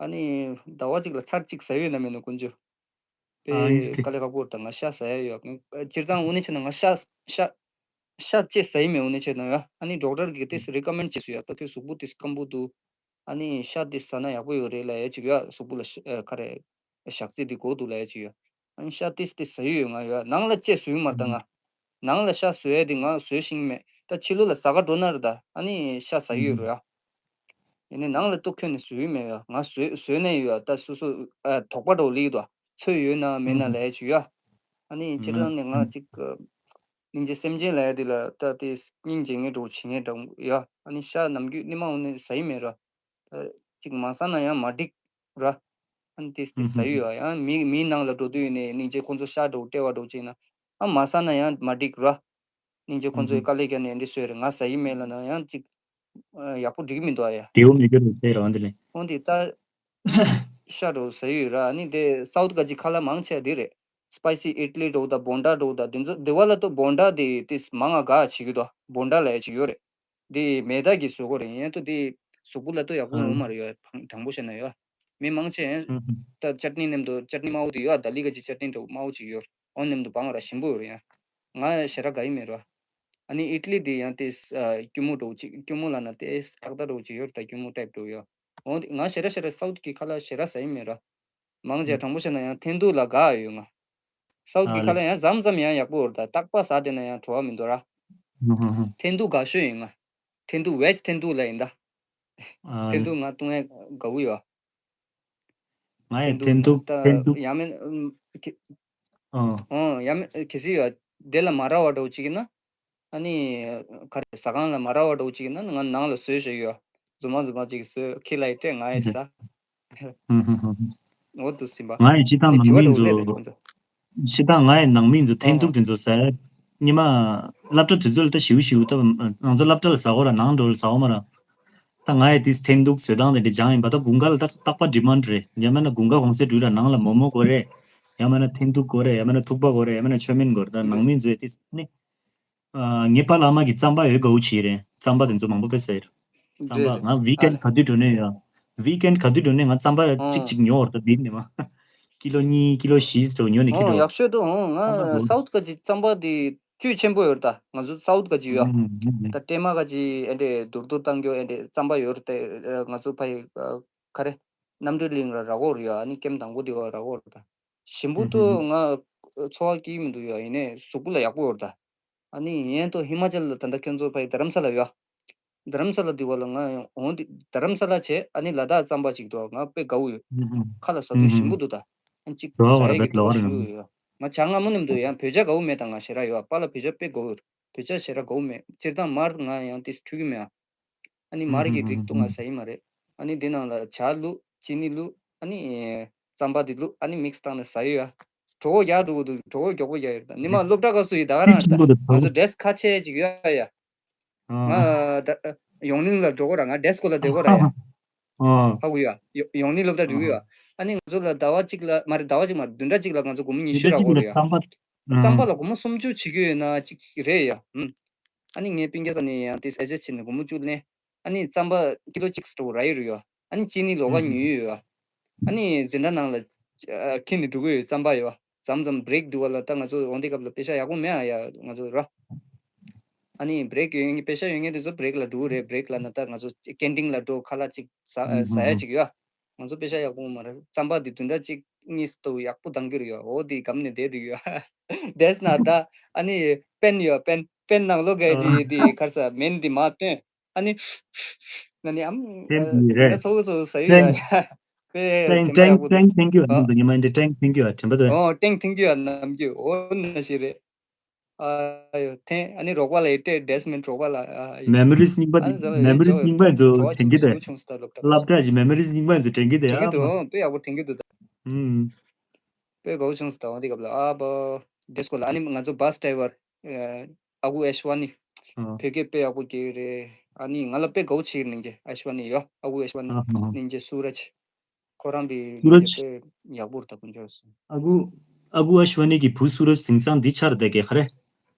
ཨ་ནི་ཟླ་བ་གཅིག་ལ་ཚར་གཅིག་ཟ་ཡོད་ན་མེད་ན་དཀོན་མཆོག་ཨ་ཡིན་དཔེ་ཟེར་དཀའ་ལས་ཁག་པོ་རེད་ད། ང་ཤ་ཟ་ཡ་ཡོད། སྤྱིར་བཏང་དངོས་གནས་བྱས་ན་ང་ཤ་ཤ་ཤ་ཅེས་ཟ་ཡི་མེད། དངོས་གནས་བྱས་ན་ཡ། ཨ་ནི་ཌོག་ཊར་གིས་དེ་རི་ཀོ་མེན་ཌི་བྱས་སོང་ཡ། ད་ཁྱོད་གཟུགས་པོ་དེ་སྐམ་པོ་འདུག་ཨ་ནི་ཤ་དེ་ཟ་ན་ཡག་པོ་ཡོད་རེད་ལབ་ཡ་ཅིག་ཡོད། གཟུགས་པོ་ལ་ཤ་ཨ་ག་རེ་ཞག་ཚི་དེ་དགོས་འདུག་ལབ་ཡ་ཅིག་ཡོད། ཨ་ནི་ཤ་དེ་དེ་ཟ་ཡི་ཡོད། ང་ཡོད་ནང་ལ་ཅེས་ཟོས་མ་རེད་ད་ང་། ནང་ལ་ཤ་ཟོས་ཡ་དེ་ང་ཟོས་ཤེས་མེད། ད་ཕྱི་ལོགས་ལ་ཟ་ག་འགྲོ་ན་རེད་ད། ཨ་ནི་ཤ་ཟ་ཡི་ཡོད་རེད་ཡ། ཡིན་ནའི་ནང་ལ་ཏོག་ཁྱོན་ནས་བཟོས་མེད་ཡ། ང་བཟོས་བཟོས་ནས་ཡོད་ཡ། ད་སོ་སོ་ཨ་དོགས་པ་འདྲ་བོ་སླེབས་ཀྱི་འདུག་ཚོད་ཡོད་ན་མེད་ན་ལབ་ཡ་ཅིག་ཡོད་ཡ། ཨ་ནི་སྤྱིར་བཏང་ནས་ང་ཅིག་ཨ་སྙིང་རྗེ་སེམས་ཅན་ལབ་ཡ་དེ་ལ་ད་དེ་སྙིང་རྗེ་ངེས་འདྲ་བོ་བྱེད་མཁན་འདྲ་བོ་ཡོད་ཡ། ཨ་ནི་ཤ་ནམ་རྒྱུན་སྣེ་མོ་ནས་ཟ་ཡི་མེད་ར། ད་ཅིག་མ་ཟ་ན་ཡང་མ་འགྲིག་ར། ཨ་ནི་དེ་དེ་ཟ་ཡི་ཡོད་ཡ། ཡང་མི་མིའི་ནང་ལ་འགྲོ་དུས་ཡིན་ནའི་སྙིང་རྗེ་ཁོང་ཚོ་ཤ་འདྲ་བོ་སྤྲད་པ་འདྲ་བོ་བྱས་ན། ཨ་མ་ཟ་ན་ཡང་མ་འགྲིག་ར། སྙིང་རྗེ་ཁོང་ཚོས་དཀའ་ལས་བརྒྱབ་ནས་འདི་བཟོས་རེད། ང་ཟ་ཡི་མེད་ལབ་ན་ཡང་ཅིག་ཨ་ཡག་པོ་འགྲིག་གི་མི་འདུག་ཨ་ཡ། བདེ་བོ་མི་འགྱུར་རེད་ཟེར་རོ་འདི་ནས། འོན་ཏེ་ད་ཤ་འདྲ་བོ་ཟ་ཡི་ཡོད་ར། ཨ་ནི་དེ་སའུ་ཐི་ག་ཅིག་ཁ་ལག་མང་ཆེ་བ་འདི་རེད། སི་པའི་སི་ཨི་ཊ་ལི་འདྲ་བོ་དང་བོན་ཌ་འདྲ་བོ་དང་དེ་ཚོ། དེ་བ་ལ་ཏོ་བོན་ཌ་དེ་དེ་མང་ང་དགའ་བྱེད་ཀྱི་འདུག་བོན་ཌ་ལབ་ཡ་ཅིག་ཡོད་རེད། དེ་མེ་ད་གིས་བཟོ་གི་རེད། ཡིན་ཡང་ཏོ་དེ་གཟུགས་པོ་ལ་ཏོ་ཡག་པོ་ཡོད་མ་རེད་ཡ། དྲང་པོ་བཤད་ན་ཡ། མི་མང་ཆེ་ཡང་ད་ཅཊ་ནི་མཉམ་དུ་ཅཊ་ནི་དམར་པོ་དེ་ཡོད་ཨ། ད་ལི་ག་ཅིག་ཅཊ་ནི་འདྲ་བོ་དམར་པོ་ཅིག་ཡོད་རེད། འོ་མཉམ་དུ་སྦང་ར་ཞིམ་པོ་ཡོད་རེད་ཡ། ང་ཞེ་དྲག་དགའ་ཡི་མེད་ར། ཨ་ནི་ཨི་ཊ་ལི་དེ་ཡང་དེ་ཨ་སྐྱུར་མོ་འདྲ་བོ་ཅིག་སྐྱུར་མོ་ལབ་ན་དེ་ཏག་ཏག་འདྲ་བོ་ཅིག་ཡོད་རེད་ད། སྐྱུར་མོ་ཊའིབ་འདྲ་བོ་ཡ། འོ་དེ་ང་ཞེ་དྲག་ཞེ་དྲག་སའུ་ཐི་གི་ཁ་ལག་ཞེ་དྲག་ཟ་ཡི་མེད་ར། མང་ཆེ་དྲང་པོ་བཤད་ན་ཡང་ཐེན་ཐུག་ལ་དགའ་ཡོད་ང་། སའུ་ཐི་གི་ཁ་ལག་ཡང་མཚམས་མཚམས་ཡང་ཡག་པོ་ཡོད་རེད་ད། རྟག་པར་ཟ་བསྡད་ན་ཡང་བྲོ་བ་མི་འདུག་ར། ཐེན་ཐུག་དགའ་ཤོས་ཡིན་ང་། ཐེན་ཐུག་ཝེཇ་ཐེན་ཐུག་ལ་ཡིན་ད། ཐེན་ཐུག་ང་བཏུང་ཡ་དགའ་བོ་ཡོད། ང་ཡི་ཐེན་ཐུག་ཐེན་ཐུག་ཡང་མིན་ཨུམ་ཁེ་ཨ་ཡང་མིན་གལ་སྲིད་ཡོད་དེ་ལ་མ་རག་པ་འདྲ་བོ་ཅིག་ཡིན་ན། ཨ་ནི་ག་རེ་ཟ་ཁང་ལ་མ་རག་པ་འདྲ་བོ་ཅིག་ཡིན་ན་ང་ནང་ལ་བཟོས་བཞག་ཡོད། རྫུན་མ་རྫུན་མ་ཅིག་བཟོས་ཁྱི་ལ་ཡི་སྤྲད་ང་ཡི་ཟ། འོ་འདུག་སེ་ཡིན་པ། ང་ཡི་སྤྱིར་བཏང་ནང་མི་ཚོ། སྤྱིར་བཏང་ང་ཡི་ནང་མི་ཚོ་ཐེན་ཐུག་དེ་ཚོ་ཟ། ཉི་མ་སློབ་གྲྭ་དུས་ཚོད་ལ་ད་ཞིའུ་ཞིའུ་ད་ང་ཚོ་སློབ་གྲྭ་ལ་ཟ་གོ་ར་ནང་འགྲོ་ལ་ཟ་གོ་མ་ར། ད་ང་ཡི་དེ་ཐེན་ཐུག་བཟོ་སྟངས་དེ་འདྲ་སྦྱངས་ཡིན་པ། ད་དགུན་ཁ་ལ་ད་རྟག་པ་ཌི་མན་ཌི་རེད། ཡང་མིན་ན་དགུན་ཁ་གུང་སེང་འགྲོ་ར་ནང་ལ་མོག་མོག་དགོས་རེད། ཡང་མིན་ན་ཐེན་ཐུག་དགོས་རེད། ཡང་མིན་ན་ཐུག་པ་དགོས་རེད། ཡང་མིན་ན་མཆོད་མེ་དགོས་རེད། ད་ནང་མི་ཚོས་དེ་ནི། ཨ་ངའི་པཱ་ལགས་མ་གི་རྩམ་པ་ཡོད་དགའ་བོ་བྱེད་རེད། རྩམ་པ་དེ་ཚོ་མང་པོ་དཔེ་ཟ་ཡི་རེད། རྩམ་པ་རེད་རེད། ང་ཝིག་ཨ་ཨེན་ཌི་ལེ། ག་དུས་འགྲོ་ནས་ཡོད། ཝིག་ཨེན་ཌི་ག་དུས་འགྲོ་ནས་ང་རྩམ་པ་གཅིག་ཨང་གཅིག་ཉོ་བར་ད་བིར་ནས་མ། ཀི་ལོ་གཉིས་ཀི་ལོ་བཞི་ཙམ་ཉོ་ནས་ཁྱེར་ཨང་འགྲོ། ཡག་ཤོས་འདུག་ཨང་། རྩམ་པ་ང་དགའ་བོ། སའུ་ཐི་ག་ཅིག་རྩམ་པ་དེ་བཅུད་ཆེན་པོ་ཡོད་རེད་ད། ང་ཚོ་སའུ་ཐི་ག་ཅིག་ཡོད་ཨ། ཨང་ཨང་ཨང་། ད་ཀྲེ་མ་ག་ཅིག་ཨེ་འདྲས་དུར་དུར་བཏང་རྒྱུ་ཨེ་འདྲས་རྩམ་པ་ཡོད་རེད་དེ། ཨ་ང་ཚོ་ཕ་ཡི་ཨ་ག་རེ་རྣམ་གྲོལ་གླིང་ལ་རག་གོ་རེད་ཡ། ཨ་ནི་ཀེམ་དང་པོ་དེ་བ་རག་གོ་རེད་ད། ཞིམ་པོ་ཨང་ཨང་ཨང་། འདུག་ང་ཚོར་བ་སྐྱིད་མི་འདུག་ཡ། ཡིན་ནའི་གཟུགས་པོ་ལ་ཡག་པོ་ཡོད་རེད་ད། ཨ་ནི་ཡན་ཏོ་ཧི་མ་ཅལ་ལ་ད་ལྟ་ཁྱོད་ཚོ་ཕ་ཡི་རྡ་རམ་ས་ལ་ཡོད། རྡ་རམ་ས་ལ་འདི་བ་ལ་ང་འོང་འདི་རྡ་རམ་ས་ལ་བྱས། ཨ་ནི་ལ་དྭགས་རྩམ་པ་ཅིག་འདུག་ང་དཔེ་དགའ་བོ་ཡོད། ཁ་ལ་ཟ་དུས་ཞིམ་པོ་འདུག་ད། ཨ་ཅིག་ཟ་ཡ་གི་འདོད་པ་ཞུ་ཡོད། ང་བྱ་སྔ་མོ་ནས་འདུག་ཡང་བོད་ཇ་དགའ་བོ་མེད་ད། ང་ཞེ་དྲག་ཡོད། པཱ་ལགས་བོད་ཇ་དཔེ་དགའ་བོ་ཡོད། བོད་ཇ་ཞེ་དྲག་དགའ་བོ་མེད། སྤྱིར་བཏང་མར་ང་ཡང་ཏིས་འཁྲུ་གི་མེད་ཨ། ཨ་ནི་མར་གྱི་རིགས་དུ་ང་ཟ་ཡི་མ་རེད། ཨ་ནི་འདི་ནང་ལ་ཇ་བླུགས། ཅི་ནི་བླུགས། ཨ་ནི་རྩམ་པ་འདི་བླུགས། ཨ་ནི་མིག་སི་བཏང་ནས་ཟ་ཡི་ཡ། གྲོད་ཁོག་རྒྱགས་འགྲོ་གི་འདུག་གྲོད་ཁོག་མགྱོགས་པོ་རྒྱགས་ཡོད་ད། ཉི་མ་སློབ་གྲྭ་སྐབས་སུ་ཡི་ད་ག་རང་རེད་ད། ང་ཚོ་ཌེ་སི་ཁ་ཆེ་ཅིག་ཡོད་ཡ། ང་ད་ཡོང་ནིང་ལ་འགྲོ་གོ་ར། ང་ཌེ་སི་ཀོ་ལ་བསྡད་གོ་ར་ཡ། ཧ་གོ་ཡ། ཡོང་ནིང་སློབ་གྲྭ་འགྲོ་གི་ཡོད། ཨ་ནི་ང་ཚོ་ལ་ཟླ་བ་གཅིག་ལ་མ་རེད། ཟླ་བ་གཅིག་མ་རེད། བདུན་ཕྲག་གཅིག་ལ་ང་ཚོ་སྒོར་མོ་ཉི་ཤུ་རག་གོ་རེད་ཡ། རྩམ་པ་ལ་སྒོར་མོ་སུམ་ཅུ་བྱེད་ཀྱི་ཡོད་ན་ཅིག་རེད་ཡ། ཨ་ནི་ངའི་སྤུན་ཀྱག་ས་ནས་ཡང་དེ་ཨེ་ཇེ་སི་ཊི་བྱས་ནས་སྒོར་མོ་བཅུ་ལེན། ཨ་ནི་རྩམ་པ་ཀི་ལོ་གཅིག་སྤྲོ་ར་ཡོད་རེད་ཡ། ཨ་ནི་ཅི་ནི་ལོ་ག་ཉོས་ཡོད་ཡ། ཨ་ནི་འཛིན་གྲྭ་ནང་ལ་ཁྱེར་ནས་འགྲོ་གི་ཡོད། རྩམ་པ་ཡོད། མཚམས་མཚམས་བྷི་རེག་འདུག་བ་ལ་ད་ང་ཚོ་འོང་དེ་སྐབས་ལ་པེ་ཤ་ཡག་པོ་མེད་ཨ་ཡ་ང་ཚོ་ར། ཨ་ནི་བྷི་རེག་ཡོད་མཁན་པེ་ཤ་ཡོད་མཁན་དེ་ཚོ་བྷི་རེག་ལ་འགྲོ་གི་རེད། བྷི་རེག་ལ་ན་ད་ང་ཚོ་ཀེན་ཊིན་ལ་འགྲོ། ཁ་ལག་ཅིག་ཟ་ཟ་ཡ་ཅིག་ཡོད། ང་ཚོ་པེ་ཤ་ཡག་པོ་མ་རེད། རྩམ་པ་འདི་བདུན་ཕྲག་གཅིག་གཉིས་སུ་ཡག་པོ་འདང་གི་རེད་ཡ། འོ་དེ་སྒམ་ནས་བསྡད་འདུག་ཡ། བསྡད་ན་ད་ཨ་ནི་པེན་ཡོད། པེན་པེན་ནང་ལོགས་ག་ཨ་དེ་དེ་ཁར་ས་མེན་འདི་མ་བཏོན། ཨ་ནི་ཨ་ནི་ཨམ་ཕན་ཨ་འདི་ཚོ་རེད། ཚོགས་གཙོ་ཚོགས་ས་ཡོད་ཡ། ཕན་ཡ། དཔེ་ཀྲེང་དྲན་པ་ཀྲེང་ཡག་པོ་འདུག་ཀྲེང་ཐེང་ཀྱུ་ཨ། ཨ་ཉི་མ་འདི་ཀྲེང་ཐེང་ཀྱུ་ཨ། དྲན་པ་འདུག་ཨོ་ཀྲེང་ཐེང་ཀྱུ་ཨ། ནམ་རྒྱུན་འོ་ན་ཞིག་རེད། ཨ་ཡོ་ཐེང་ཨ་ནི་རོགས་པ་ལ་ཡི་སྤྲད་འདྲེས་མིན་རོགས་པ་ལ་ཨ་ཡོ། མེ་མོ་རིས་རྙིང་པ་ཨ་ནི་ཟ་བ་མེ་ཡོད་མོ་རིས་ཅོ་རྙིང་པ་ཡིན་ཚོ་བྲོ་བ་དྲན་ཆུང་གི་ཆུང་དེ། ཆུང་སུ་ད་སློབ་གྲྭ་སློབ་གྲྭ་གཞི་མེ་མོ་རིས་རྙིང་པ་ཡིན་ཚོ་དྲན་གི་དེ་དྲན་གི་ཨ་འདུག་མ། ཨོ་དཔེ་ཡག་པོ་དྲན་གི་འདུག་ད། ཨུམ། དཔེ་དགའ་བོ་བྱུང་སོང་ད། འོ་དེ་སྐབས་ལ་ཨ་བ་དེ་སྐོར་ལ་ཨ་ནི་ང་ཚོ་བྷ་སི་ཌ་རའི་ཝར་ཨ་ཁུ་ཨེ་ཤ་ཝ་ནི་ཨ་བོད་སྐད་དཔེ་ཡག་པོ་སྐྱེལ་གི་རེད། ཨ་ནི་ང་ལ་དཔེ་དགའ་བོ་བྱེད་ཀྱི་རེད། སྙིང་རྗེ་ཨེ་ཤ་ཝ་ནི་ཡོ། ཨ་ཁུ་ཨེ་ཤ་ཝ་ནི་ཨ་ཧ་ཧ། སྙིང་རྗེ་སུ་ར་ཇི། ཁོ་རང་གི་སུ་ར་ཇི། དཔེ་ཡག་པོ་རེད་ད་དཀོན་མཆོག་གསུམ། ཨ་ཁུ་ཨ་ཁུ་ཨེ་ཤ་ཝ་ནི་གི་བུ་སུ་ར་ཇི་དེང་སང་འདི་ཆགས་རེད་ད། ག་རེ་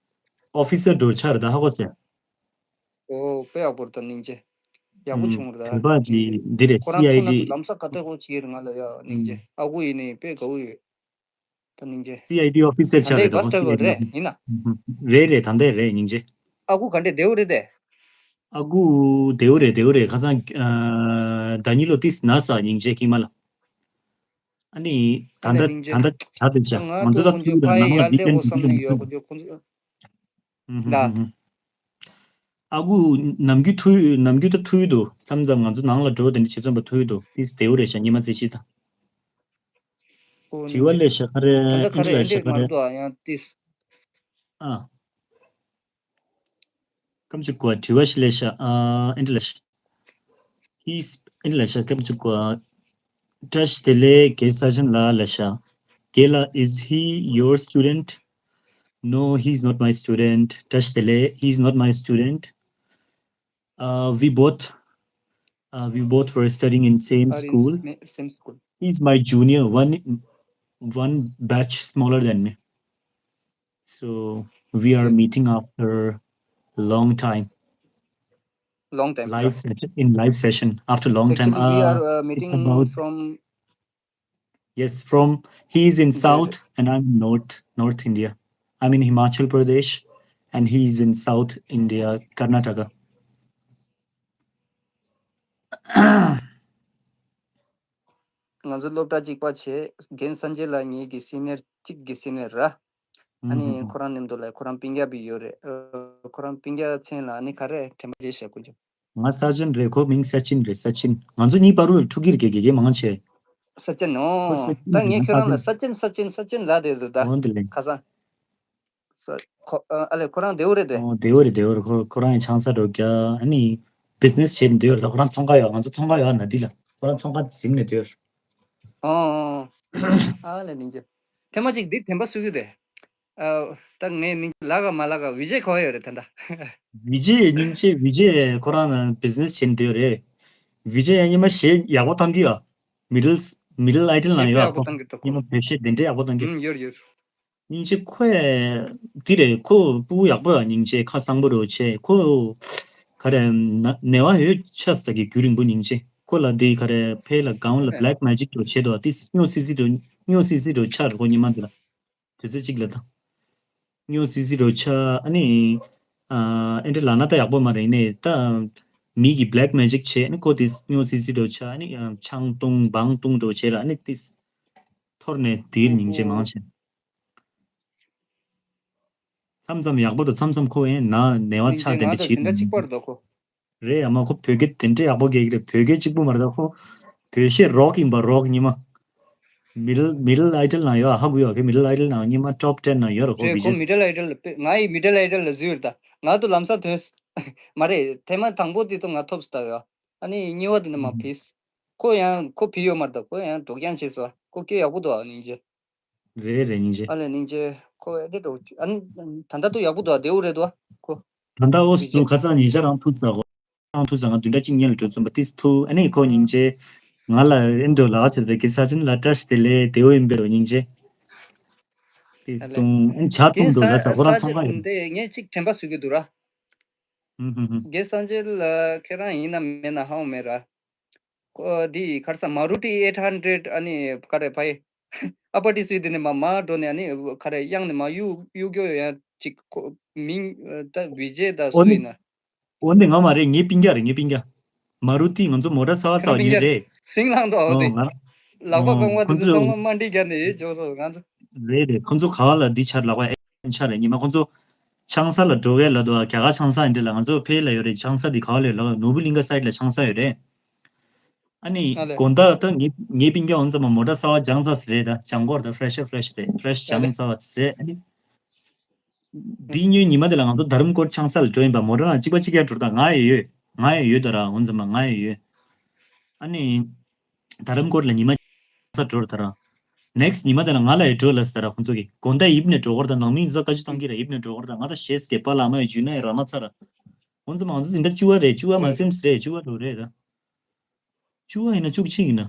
ཨོ་ཕི་སར་འདྲ་བོ་ཆགས་རེད་ད། ཧ་གོ་སོང་། ཨོ་དཔེ་ཡག་པོ་རེད་ད་སྙིང་རྗེ། ཡག་པོ་བྱུང་རེད་ད། བོད་པ་གི་འདི་རེད། ཁོ་རང་ཐུག་ན་སི་ཨའི་ཌི་ལམ་སང་ཁ་ཐོག་ཁོ་ཅིག་ཡིན་རེད། ང་ལ་ཡ་སྙིང་རྗེ། ཨ་ཁུ་ཡིན་ནི་དཔེ་དགའ་བོ་ཡོད། ད་སྙིང་རྗེ། སི་ཨའི་ཌི་ཨོ་ཕི་སར་ད་ཆགས་ལྟའི་རེད་ད། བྷ་སི་ཊོབ་སི་ཨའི་ཌི་རེད་ཨོ་ཕི་སར། ཡིན་ན། རེད་རེད། ད་ལྟའི་རེད་སྙིང་རྗེ། ཨ་ཁུ་ག་འདྲས་བདེ་བོ་རེད་དེ། ཨ་ཁུ་བདེ་བོ་རེད། བདེ་བོ་རེད། ཁ་སང་ཨ་ཟླ་ཉི་ལོ་ཏིས་ན་ས་སྙིང་རྗེ་ཀྱི་མ་ལ། ཨ་ནི་ད་ཨ་ལས་ལྟ་སྙིང་རྗེ། ད་ལྟ་ད་ལྟ་ཆ་ང་ང་ཚོ་ཚོ་ལ་ཁོང་ཚོ་ཐུག་ཡོད་ན་ཕ་ཡི་ནང་ལ་ཡར་འདི་སླེབས་དགོས་བསམ་ནས་ཡོད། ཁོང་ཚོ་ཁོང་ཚོ། ད། ཨ་ཁུ་ནམ་རྒྱུན་ཐུག་ནམ་རྒྱུན་ད་ཐུག་འདུག་མཚམས་མཚམས་ང་ཚོ་ནང་ལ་འགྲོ་དེ་འདྲ་བྱེད་མཚམས་པ་ཐུག་འདུག་ཏིས་བདེ་བོ་རེད་ཤག་ཉི་མ་རྩེ་གཅིག་དང་། ཨོ་དྲི་བ་ནི་ལས་ཤག་ག་རེ་ད་ལྟ་ཨེ་ག་འདྲ་རེ་ལས་ཨེ་ཤག་ག་འདྲ་མ་རེ། འདུག་ཨ་ཡང་ཏིས། ཨ། སྐམ་ཅིག་གོ་དྲི་བ་ཞིག་ལས་ཤག་ཨ་ཨེ་འདྲ་ལས་ཤག་ཧིས་ཨེ་འདྲ་ལས་ཤག་སྐམ་ཅིག་གོ་བཀྲ་ཤིས་བདེ་ལེགས་རྒན་ས་ཆེན་ལགས་ལས་ཤག་རྒན་ལགས། Is he your student? No, he's not my student. བཀྲ་ཤིས་བདེ་ལེགས། He's not my student. Uh, we both, uh, we both were studying in same Are in school. Sma- same school. He's my junior, one, one batch smaller than me. So we are Okay. meeting after a long time. Long time. Live session, in live session after a long time. Actually, we are uh, meeting about from Yes, from he is in South and I'm in North, North India. I'm in Himachal Pradesh and he is in South India, Karnataka. ང་ཚོ་སློབ་གྲྭ་གཅིག་པ་བྱས། རྒན་སངས་རྒྱས་ལགས་ངེད་ཀྱི་སི་ནི་ཡར་གཅིག་གི་སི་ནི་ཡར་ར། ཨ་ནི་ཁོ་རང་མཉམ་དུ་ལ་ཁོ་རང་སྤུན་ཀྱག་བི་ཡོད་རེད། ཨ། ཁོ་རང་སྤུན་ཀྱག་མཚན་ལ་ཨ་ནི་ག་རེ་དྲན་པ་བརྗེད་ཤག་ཁོ་ཚོ། ང་ས་ཆེན་རེད། ཁོ་མིང་ས་ཆིན་རེད། ས་ཆིན། ང་ཚོ་གཉིས་བར་དུ་ཕྲུ་གུ་རེད། དགེ་རྒན་མང་ཆེ། ས་ཆེན་ནོ། ཁོ་ས་ཆིན་ད་རེད། ངས་ང་ཁྱོད་རང་ལ་ས་ཆེན། ས་ཆེན་ས་ཆེན་ས་ཆེན་ལབ་བསྡད་འདུག་ད། འོ་འདི་ལེ། ཁ་སང་། ས། ཁོ་ཨ་ལེ་ཁོ་རང་བདེ་བོ་རེད་དེ། འོ་བདེ་བོ་རེད། བདེ་བོ་རེད། ཁོ་ཁོ་རང་ཡང་ཆང་ས་འགྲོ་རྒྱུ། ཨ་ནི་བི་ཛི་ནེ་སི་བྱེད་བསྡད་ཡོད་རེད། ཁོ་རང་ཚོང་ཁང་ཡོད། ང་ཚོ་ཚོང་ཁང་ཡོད་ན་འདི་ལ། ཁོ་རང་ཚོང་ཁང་ཟིན་ནས་བསྡད་ཡོད་རེད། ཨོ་ཨོ་ཨོ། ཨ་ལེ་ནིང་ཅེ། ཐེངས་མ་གཅིག་འདི་དྲན་པ་གསོས་ཀྱི་རེད། ཨ། ད་ངས་ནིང་ལ་ག་མ་ལ་ག་བི་ཇེ་ག་པར་ཡོད་རེད་ད་ལྟ། བི་ཇེ་སྙིང་རྗེ། བི་ཇེ་ཁོ་རང་བི་ཛི་ནེ་སི་བྱེད་འདོད་རེད། བི་ཇེ་ཡང་སྙིང་རྗེ་གཞས་ཡག་པོ་བཏང་གི་ཡོད། མི་ཌལ་མི་ཌལ་ཨའི་ཌལ་ནང་གཞས་དཔེ་ཡག་པོ་ཡོད། བཏང་གི་འདུག་ཁོ། སྙིང་རྗེ་བོད་གཞས་དེ་འདྲའི་ཡག་པོ་བཏང་གི། ཨུམ་ཡོད་ཡོད། སྙིང་རྗེ་ཁོས་འདི་རེད། ཁོ་སྤུ་གུ་ཡག་པོ་ཡོད། སྙིང་རྗེ་ཁ་གསང་པོ་རེད་བྱས། ཁོ་ག་རེ་ན་ནད་པ་ཡོད་ཆགས་ས་གི་རྒྱུན་རིང་པོ། སྙིང་རྗེ་ཁོ་ལ་འདི་ག་རེ་ཕེ་ལ་གང་ལ་ཨ་ལས། བྷི་ལེག་མེ་ཇིག་འདྲ་བྱེད་དོ། ཏིས་སྨྱོ་སིག་སིག་འདྲ་སྨྱོ་སིག་སིག་འདྲ་ཆགས་རེད་ཁོ་ཉི་མ་འདི་ལ། དུས་ཚོད་གཅིག་ལ་དང་། སྨྱོ་སིག་སིག་འདྲ་ཆགས། ཨ་ནི་ཨ་ཨེ་འདྲ་ལབ་ན་ད་ཡག་པོ་མ་རེད། ནས་ད་མི་གི་བྷི་ལེག་མེ་ཇིག་བྱས། ཨ་ནི་ཁོ་དེ་སྨྱོ་སིག་སིག་འདྲ་ཆགས། ཨ་ནི་ཨ་ཆང་བཏུང་བང་བཏུང་འདྲ་བྱས་ར། ཨ་ནི་ཏིས་འཐོར་ནས་དེར་སྙིང་རྗེ་མང་ཆེ། མཚམས་མཚམས་ཡག་པོ་འདུག་མཚམས་མཚམས་ཁོ་ཡང་ན་ནད་པ་ཆགས་དེ་འདྲ་བྱེད་འདུག་ཅིག་པར་འདུག་ཁོ། རེད། ཨ་མ་ཁོ་བོད་སྐད་དེ་འདྲ་ཡག་པོ་སྐད་ཀྱི་རེད། བོད་སྐད་གཅིག་པུ་མ་རེད་ད་ཁོ། བོད་གཞས་རོག་ཡིན་པ་རོག་ཉི་མ། མི་ཌལ་མི་ཌལ་ཨའི་ཌལ་ནང་ཡོད། ཧ་གོ་ཡོད་ཁོ། མི་ཌལ་ཨའི་ཌལ་ནང་ཉི་མ་ཊོབ་ཊེན་ནང་ཡོད་རེད་ཁོ། རེད། བི་ཁོ་ཇེ་མི་ཌལ་ཨའི་ཌལ་ལ་དཔེ་ང་ཡི་མི་ཌལ་ཨའི་ཌལ་ལ་འཛུལ་ཡོད་ད། ང་དུ་ལམ་སང་ཐོན་མ་རེད། ཐེངས་མ་དང་པོ་དེ་ཚོ་ང་ཐོབ་སྟ་ཡོད། ཨ་ནི་གཉིས་པ་དེ་ནི་མ་ཕིས། ཁོ་ཡང་ཁོ་ཕི་ཡོད་མ་རེད་ད། ཁོ་ཡང་འགྲོ་རྐྱང་བྱས་སོ། ཁོ་སྐད་ཡག་པོ་འདུག་ཨ་ནི་ཇེ། རེད་རེད་སྙིང་རྗེ། ཨ་ལས་སྙིང་རྗེ་ཁོ་ཨེ་འདྲ་འགྲོ་ཨ་ནི། ད་ལྟ་དུ་ཡག་པོ་འདུག་ཨ། བདེ་བོ་རེད་འདུག་ཨ་ཁོ། ད་ལྟ་ཨོ་སི་ནུ་ཁ་སང་ཉེ་ཆར་རང་ཐུག་ཚར་གོ། རང་ཐུག་ཚར། ང་བདུན་ཕྲག་གཅིག་སྔོན་ལ་འགྲོ་ཚུན་པ་ཏིས་ཐུག་ཨ་ནི་ཁོ་སྙིང་རྗེ། ང་ལ་ཨེ་འགྲོ་ལག་ཆ་དེ་གི་ས་ཆེན་ལ་བཀྲ་ཤིས་བདེ་ལེགས་བདེ་བོ་ཡིན་པའི་རོ་སྙིང་རྗེ། ཏིས་ཨ་ལས། ཐུང་ཨ་ནི་ཇ་འཐུང་འགྲོ་ལ་ས་ཁོ་རང་ཚང་མ་ཡིན། དེ་ངས་གཅིག་དྲན་པ་གསོས་ཀྱི་འདུག་ར། ཧུམ་ཧུམ་ཧུམ། རྒན་སངས་རྒྱས་ལགས་ཁྱེད་རང་ཡིན་ནམ་མེད་ན་ཧ་གོ་མེད་ར། ཁོ་འདི་ག་རེ་ཟ། མ་རུ་ཊི་ཨེཊ་ཧན་ཌེ་རེཌ་ཨ་ནི་ག་རེ་ཕ་ཡི་ཨ་པ་ཏི་སུའི་དེ་ནས་མ་མ་འགྲོ་ནས་ཨ་ནི་ག་རེ་གཡང་ནས་མ་གཡུག་གཡུག་གྱོ་ཡང་ཅིག་ཁོ་མིང་ད་བི་ཇེ་ད་སུ་ཡིན་ན། འོ་ནི་ང་མ་རེད། ངའི་སྤུན་ཀྱག་རེད། ངའི་སྤུན་ཀྱག་མ་རུ་ཏི་ང་ཚོ་མོ་ཊ་གསར་པ་ཟ་བ་ཉོས་རེད། སིང་ལངས་འདུག་ཨོ་དེ། ང་ལག་པ་ཨོ་རྐང་པ་དེ་ཁོ་ཚོ་ཚོ་ཚང་མ་མ་འགྲིག་རྒྱ་ནས་ཡོད་ཅོག་སོ་ང་ཚོ། རེད་རེད། ཁོ་ཚོ་ག་བ་ལ་འདི་ཆར་ལག་པ་ཨེ་ཆར་རེད་ཉི་མ་ཁོ་ཚོ། ཆང་ས་ལ་འགྲོ་གས་ལ་འདུག་ཨ། རྒྱ་གར་ཆང་ས་ཡིན་འདྲ་ལ། ང་ཚོ་ཕེ་ལ་ཡོད་རེད། ཆང་ས་འདི་ག་བ་ལ་ཡོད་ལ་ནོར་བུ་གླིང་ག་སའིཌ་ལ་ཆང་ས་ཡོད་རེད། ཨ་ནི་ཨ་ལས། དགོང་དག་ད་ངའི་ངའི་སྤུན་ཀྱག་འོང་ཙམ་མ་མོ་ཊ་གསར་པ་སྦྱངས་ཚར་ཟེར་རེད། ད་སྦྱང་གོ་ར། ད་ཕེ་རེ་ཤི་ཕེ་རེ་ཤི་རེད། ཕེ་རེ་ཤི་ཨ་ལས། སྦྱངས་ཚར་བ་ཟེར་རེད། ཨ་ནི་འདི་ཉོས་ཉི་མ་དེ་ལ་ང་ཚོ་དྷ་རམ་ཀོཊ་ཆང་ས་ལ་འགྲོ་ཡིན་པ། མོ་ཊ་ནང་གཅིག་པ་གཅིག་རྐྱང་འགྲོ། ད་ང་ཡི་ཡོད། ང་ཡི་ཡོད་ད་ར། འོང་ཙམ་མ་ང་ཡི་ཡོད། ཨ་ནི་དྷ་རམ་ཀོཊ་ལ་ཉི་མ་ཆང་ས་འགྲོ་ར་ད་ར། ནེག་སི་ཊི་ཉི་མ་དེ་ལ་ང་ལ་ཡི་འགྲོ་ལ་ཟེར་ར་ཁོང་ཚོ་གིས། དགོང་དག་ཡིབ་ནས་འགྲོ་གོ་ར། ད་ནང་མི་ཚོ་བཀའ་ཆོས་བཏང་གི་ར། ཡིབ་ནས་འགྲོ་གོ་ར། ད་ང་ད་ཤེས་ཀྱི་པ་ལ་མ་ཡི་འཇུ་ན་ཡི་ར་མ་ཚ་ར། འོང་ཙམ་མ་ང་ཚོ་འཛིན་གྲྭ་བཅུ་པ་རེད། བཅུ་པ་མ་སེམས་རེད། བཅུ་པ་འགྲོ་རེད་ད། བཅུ་པ་ཡིན་ན་བཅུ་གཅིག་ཡིན་ན།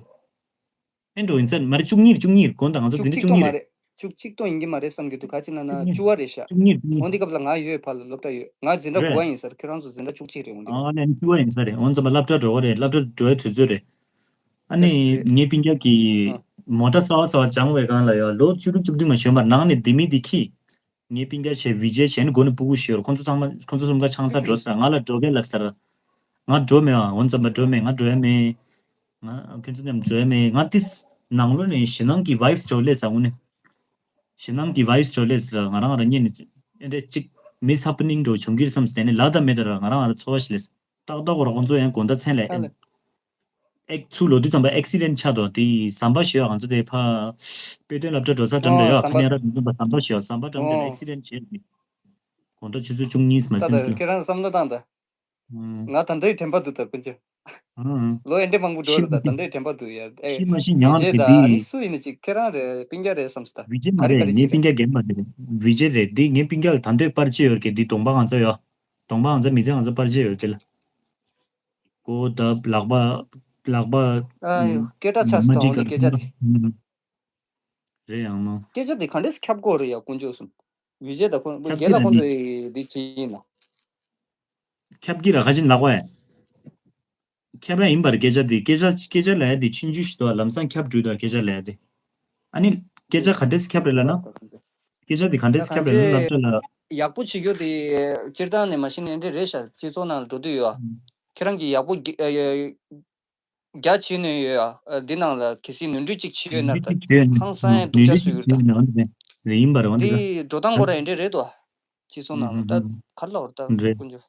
ཨེ་འགྲོ་ཡིན་ཚར་མ་རེད། བཅུ་གཉིས་རེད། བཅུ་གཉིས་རེད། དགོང་དག་ང་ཚོ་འཛིན་གྲྭ་བཅུ་གཉིས་རེད། བཅུ་གཅིག་ཏོ་ཡིན་གྱི་མ་རེད་བསམ་གྱི་འདུག་ག་ཅི་ན་ན་བཅུ་བ་རེད་ཤག་བཅུ་གཉིས། བཅུ་གཉིས། འོན་ཏེ་སྐབས་ལ་ང་ཡོད་ཕར་ལ་སློབ་གྲྭ་ཡོད། ང་འཛིན་གྲྭ་དགུ་རེད། པ་ཡིན་ཟེར། ཁྱེད་རང་ཚོ་འཛིན་གྲྭ་བཅུ་གཅིག་རེད། འོན་ཏེ་ཨ་ནི་བཅུ་བ་ཡིན་ས་རེད། འོན་ཙམ་པ་སློབ་གྲྭ་འགྲོ་གི་རེད། སློབ་གྲྭ་འགྲོ་བའི་དུས་ཚོད་རེད། ཨ་ནི་ངའི་སྤུན་ཀྱག་གིས་མོ་ཊ་གསར་བ་གསར་བ་སྦྱངས་པའི་སྒང་ལ་ཡ་ལོ་བཅུ་དྲུག་བཅུ་བདུན་མ་གཞོན་པ་ནང་ནས་ལྡེ་མིག་འདི་ཁྱི། ངའི་སྤུན་ཀྱག་བྱས་བི་ཇེ་བྱས་ནས་སྒོ་ནས་སྤུ་གུ་ཤོར། ཁོང་ཚོ་ཚང་མ་ཁོང་ཚོ་གསུམ་ཀ་ཆང་ས་འགྲོ་ཟེར། ང་ལ་འགྲོ་གས་ལ་ཟེར། ང་འགྲོ་མེད་ཨ། འོན་ཙམ་པ་འགྲོ་མེད། ང་འགྲོ་ཡ་མེད། ང་ཁྱོད་ཚོ་མཉམ་འགྲོ་ཡ་མེད། ང་ཏིས་ནང་ལོགས་ནས་ཞེད་སྣང་གི་ཝའིབ་སི་འདྲ་བོ་སླེབས་ས་དངོས་གནས། ཞེད་སྣང་གི་ཝའིབ་སི་འདྲ་བོ་སླེབས་ཟེར། ང་རང་ང་རང་གཉིད་ནས་ཨེ་འདྲས་ཅིག་མི་ཧེ་པེ་ནིང་འདྲ་བོ་བྱུང་གི་རེད་བསམ་སྟེ་ནས་ལ་དང་མེ་དང་ར་ང་རང་ང་རང་ཚོར་བ་ཞིག་སླེབས། ཏག་ཏག་གོ་ར་ཁོང་ཚོ་ཡང་དགོང་དག་མཚན་ལ་ཨ་ལེ། ཨེག་ཚུར་ལོག་དུས་ཙམ་པ་ཨེག་སི་ཌེན་ཊི་ཆགས་འདུག་དེ་ཟམ་པ་ཞིག་ཡོད། ང་ཚོ་དེ་ཕ་དཔེ་སྟོན་སློབ་གྲྭ་འགྲོ་ས་འགྲམ་འདྲ་ཨོ་ཡོད། ཟམ་ཁ་པ་ཉ་ར་འགྲོ་དུས་ཙམ་པ་ཟམ་པ་ཞིག་ཡོད། ཟམ་པ་འགྲམ་དེ་ལ་ཨོ་ཨེག་སི་ཌེན་ཊི་བྱས་ནས་དགོང་དག་ཆུ་ཚོད་བཅུ་གཉིས་མ་ད་ཟིན་ད་སོང་། ཁྱེད་རང་བསམ་བློ་བཏང་ད། ཨང་། ང་ད་ལྟའི་དྲན་པ་འདུག་ད་ཀུན་སྤྱོད། ཨང་ཨང་། ལོ་ཨེ་འདྲས་མང་པོ་འགྲོ་ཤི་རེད་ད། མ་ད་ཤི་ལྟའི་དྲན་པ་འདུག་ཡ། ཨེ། ཤི་མ་ཤི་ཉང་བི་ཇེ་རེད་ད་ཨ་ནི་དེ། སུ་ཡིན་ན་ཅིག་ཁྱེད་རང་རེད། སྤུན་ཀྱག་རེད་བསམ་སོང་ད། བི་ཇེ་མ་ག་རེ་ག་རེད། རེད་ངའི་བྱེད་རེད། སྤུན་ཀྱག་རྒན་མ་རེད། བི་ཇེ་རེད། འདི་ངའི་སྤུན་ཀྱག་ད་ལྟའི་པར་ཅི་ཡོད་ཀྱི་འདི་གདོང་པ་གང་ཚ་ཡོད། གདོང་པ་གང་ཚ་མི་ཚེ་གང་ཚ་པར་ཅི་ཡོད་དེ་ལ། གོ་ད་ལག་པ། ལག་པ། ཨ་ཡོ་སྐད་གྲགས་ཆགས་སོང་ད་འོ་ནི་སྐད་ཆ་དེ། རེད་ཡང་ནོ། སྐད་ཆ་དེ་ག་འདྲས་ཁྱབ་དགོས་རེད་ཡ་ཀུན་སྤྱོད་གསུམ། བི་ཇེ་ད་ཁོང་ཁྱབ་རྒན་ལགས་ཀྱི་ཁོང་རེད་ཚོ་འདི། ཡི་འདི་ཅི་ཡིན་ན། ཁྱབ་ཀྱི་ར་ཁ་ཅིན་ལག་པ་ཡ། ཁྱབ་ཡ་ཡིན་པར་སྐད་ཆ་འདི་སྐད་ཆ་སྐད་ཆ་ལ་ཡ་འདི་ཆུང་ཆུང་ཞིག་འདུག་ལམ་སང་ཁྱབ་འགྲོ་དང་སྐད་ཆ་ལ་ཡ་འདི། ཨ་ནི་སྐད་ཆ་ག་འདྲས་ཁྱབ་རེད་ལབ་ན། སྐད་ཆ་འདི་ག་འདྲས་ད་ཁྱབ་གང་རེད་ལབ་ན་ཅིག་སློབ་གྲྭ་ལ། ཡག་པོ་བྱེད་རྒྱུ་དེ་སྤྱིར་བཏང་ནས་མ་གཞི་ནས་འདི་རེད་ཤག་སྤྱི་ཚོགས་ནང་ལ་འགྲོ་དུས་ཡོད། ཨ། ཁྱེད་རང་གིས་ཡག་པོ་རྒྱ་ཨ། རྒྱ་ཆེ་ནས་ཡོད་ཨ། འདི་ནང་ལ་གལ་སྲིད་ནོར་འཁྲུལ་གཅིག་བྱས་ཡོད་ན་ད་ཧང་སང་ཡང་སྡུག་ཅག་བཟོ་གི་རེད་ད། ནོར་འཁྲུལ་གཅིག་བྱས་ཡོད་ན་འདི་རེད་ཡིན་པ་རེད་འོ་འདི་ད། འདི་འགྲོ་སྟངས་སྐོར་ཨེ་འདྲས་རེད་དོ། སྤྱི་ཚོགས་ནང་ལ་ད་ག་རེ་ལབ་དགོས་རེད་ད་རེད། ཀུན་སྤྱོད།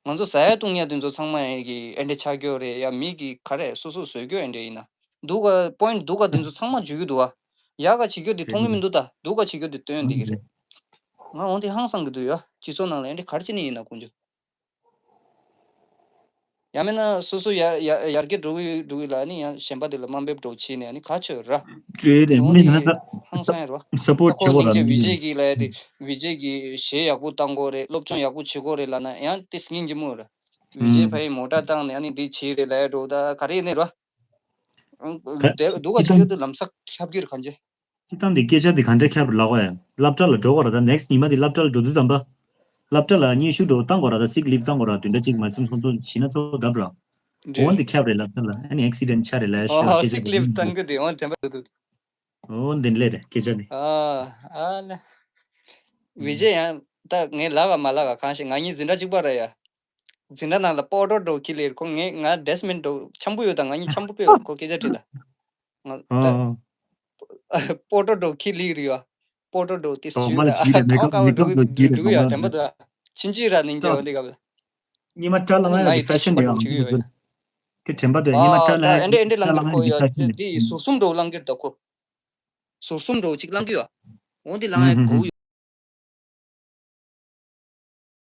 ང་ཚོ་ཟ་ཡ་བཏུང་ཡ་དེ་ཚོ་ཚང་མ་ཡ་གི་ཨེ་འདྲས་ཆགས་རྒྱུ་རེད་ཡ། མི་གི་ག་རེ་སོ་སོ་བཟོས་རྒྱུ་ཨེ་འདྲས་ཡིན་ན། སྡུག་ག་པོ་ཡིན་སྡུག་ག་དེ་ཚོ་ཚང་མ་འཇུ་གི་འདུག་བ། ཡག་ག་བྱེད་རྒྱུ་དེ་མཐོང་གི་མི་འདུག་ད། སྡུག་ག་བྱེད་རྒྱུ་དེ་སྟོན་བསྡད་ཀྱི་རེད། ང་འོ་དེ་ཧང་སང་གི་འདུག་ཡ། སྤྱི་ཚོགས་ནང་ལ་ཨེ་འདྲས་ག་རེ་བྱས་ནས་ཡིན་ན་ཀུན་སྤྱོད། ཡང་མིན་ན་སོ་སོ་ཡར་ཡར་ཡར་རྒྱས་འགྲོ་གི་འགྲོ་གི་ལ་ནི་ཡང་གཞན་པ་དེ་ལ་དམའ་འབེབས་འགྲོ་བྱས་ནས་ནི་ག་ཆོད་ར། ཅོས་རེད་འོ་མིན་དེ་ན་ད་ཧང་སང་ཡ་ར། སཔོར་ཊི་ད་ཁོ་བྱེད་དགོས་སྙིང་རྗེ་ར་བི་ཇེ་གི་ལ་ཡ་དེ་བི་ཇེ་གི་གཞས་ཡག་པོ་བཏང་དགོས་རེད། སློབ་སྦྱོང་ཡག་པོ་བྱེད་དགོས་རེད་ལབ་ན་ཡང་དེ་སྙིང་རྗེ་མོ་ར། བི་ཇེ་ཕ་ཡི་མོ་ཊ་བཏང་ནས་ཨ་ནི་འདི་བྱེད་རེད་ལབ་ཡ་འགྲོ་ད་ག་རེ་ཡིན་ནའི་ར། ཨང་། ག་དེ་སྡུག་ག་ཅི་བྱེད་ཡོད་དུ་ལམ་སང་ཁྱབ་ཀྱི་རེད་གང་ཅི། སྤྱིར་བཏང་འདི་སྐད་ཆ་འདི་ག་འདྲས་ཁྱབ་རེད་ལབ་དགོས་ཡ། སློབ་གྲྭ་ལ་འགྲོ་དགོས་རེད་ད། ནེག་སི་ཊི་ཉི་མ་འདི་སློབ་གྲྭ་ལ་འགྲོ་དུས་ཙམ་པ། སློབ་གྲྭ་ལ་སྙན་ཞུ་འགྲོ་བཏང་དགོས་རེད་ད། སིག་ལིབ་བཏང་དགོས་རེད། བདུན་ཕྲག་གཅིག་མ་ཟིན་སོང་ཚོ་བྱིན་ན་ཚོ་དགབ་ར། འོ་འདི་ཁྱབ་རེད་སློབ་གྲྭ་ལ། ཨ་ནི་ཨེག་སི་ཌེན་ཊི་ཆགས་རེད་ལབ་ཡ་ཞུ་ཨ། སྐད་ཆ་སིག་ལིབ་འདི་བཏང་གི་འདི་འོ་དྲན་པ་འདུག་འོ་འདི་ལས་རེད་སྐད་ཆ་འདི། ཨ་ཨ་ལ། བི་ཇེ་ཡང་ད་ངས་ལབ་ག་མ་ལབ་ག་གང་ཤེས། ང་གཉིས་འཛིན་གྲྭ་གཅིག་པ་ར་ཡ། འཛིན་གྲྭ་ནང་ལ་སྤོ་ཊོ་འདྲ་བོ་ཁྱེར་སླེབས་རེད་ཁོ། ངས་ང་ཌེ་སི་མེན་འདྲ་བོ་འཆམ་པོ་ཡོད་ད། ང་གཉིས་འཆམ་པོ་དཔེ་ཡོད་རེད་ཁོ་སྐད་ཆ་དྲིས་ད། ང་ད་ཨ་སྤོ་ཊོ་འདྲ་བོ་ཁྱེར་སླེབས་རེད་ཡ། སྤོ་ཊོ་འདྲ་བོ་དེ་གདོང་ཞུས་པ་ད་ལ་བྱིས་རེད། མེ་ཀབ་ཨ་མེ་ཀབ་འདྲ་བོ་བྱིས་རེད། འགྲིག་གདོང་ཡ་པ་དྲན་པ་ལ་འདུག་ཕྱིན་ཅི་ར་ནིང་ཅི་ད་འོ་འདི་ག་བ། སྙེ་མ་བཀྲ་ལ་ང་ཡ་ང་གི་ཡི་ཕེ་ཤན་ད་ཡང་འདི་ག་བ། ཁྱོད་དྲན་པ་འདུག་སྙེ་མ་བཀྲ་ལ་ཨ་ད་ཡ་ཨེ་འདྲས་ཨེ་འདྲས་བཀྲ་ལ་ལང་གི་ཡི་ཕེ་ཤན་ཡ་འདི་ཡི་ཟུར་གསུམ་འདྲ་བོ་ལང་གི་རེད་ད་ཁོ། ཟུར་གསུམ་འདྲ་བོ་གཅིག་ལང་གི་ཡོད། འོ་འདི་ལང་ཡ་གོ་གི་ཡོད།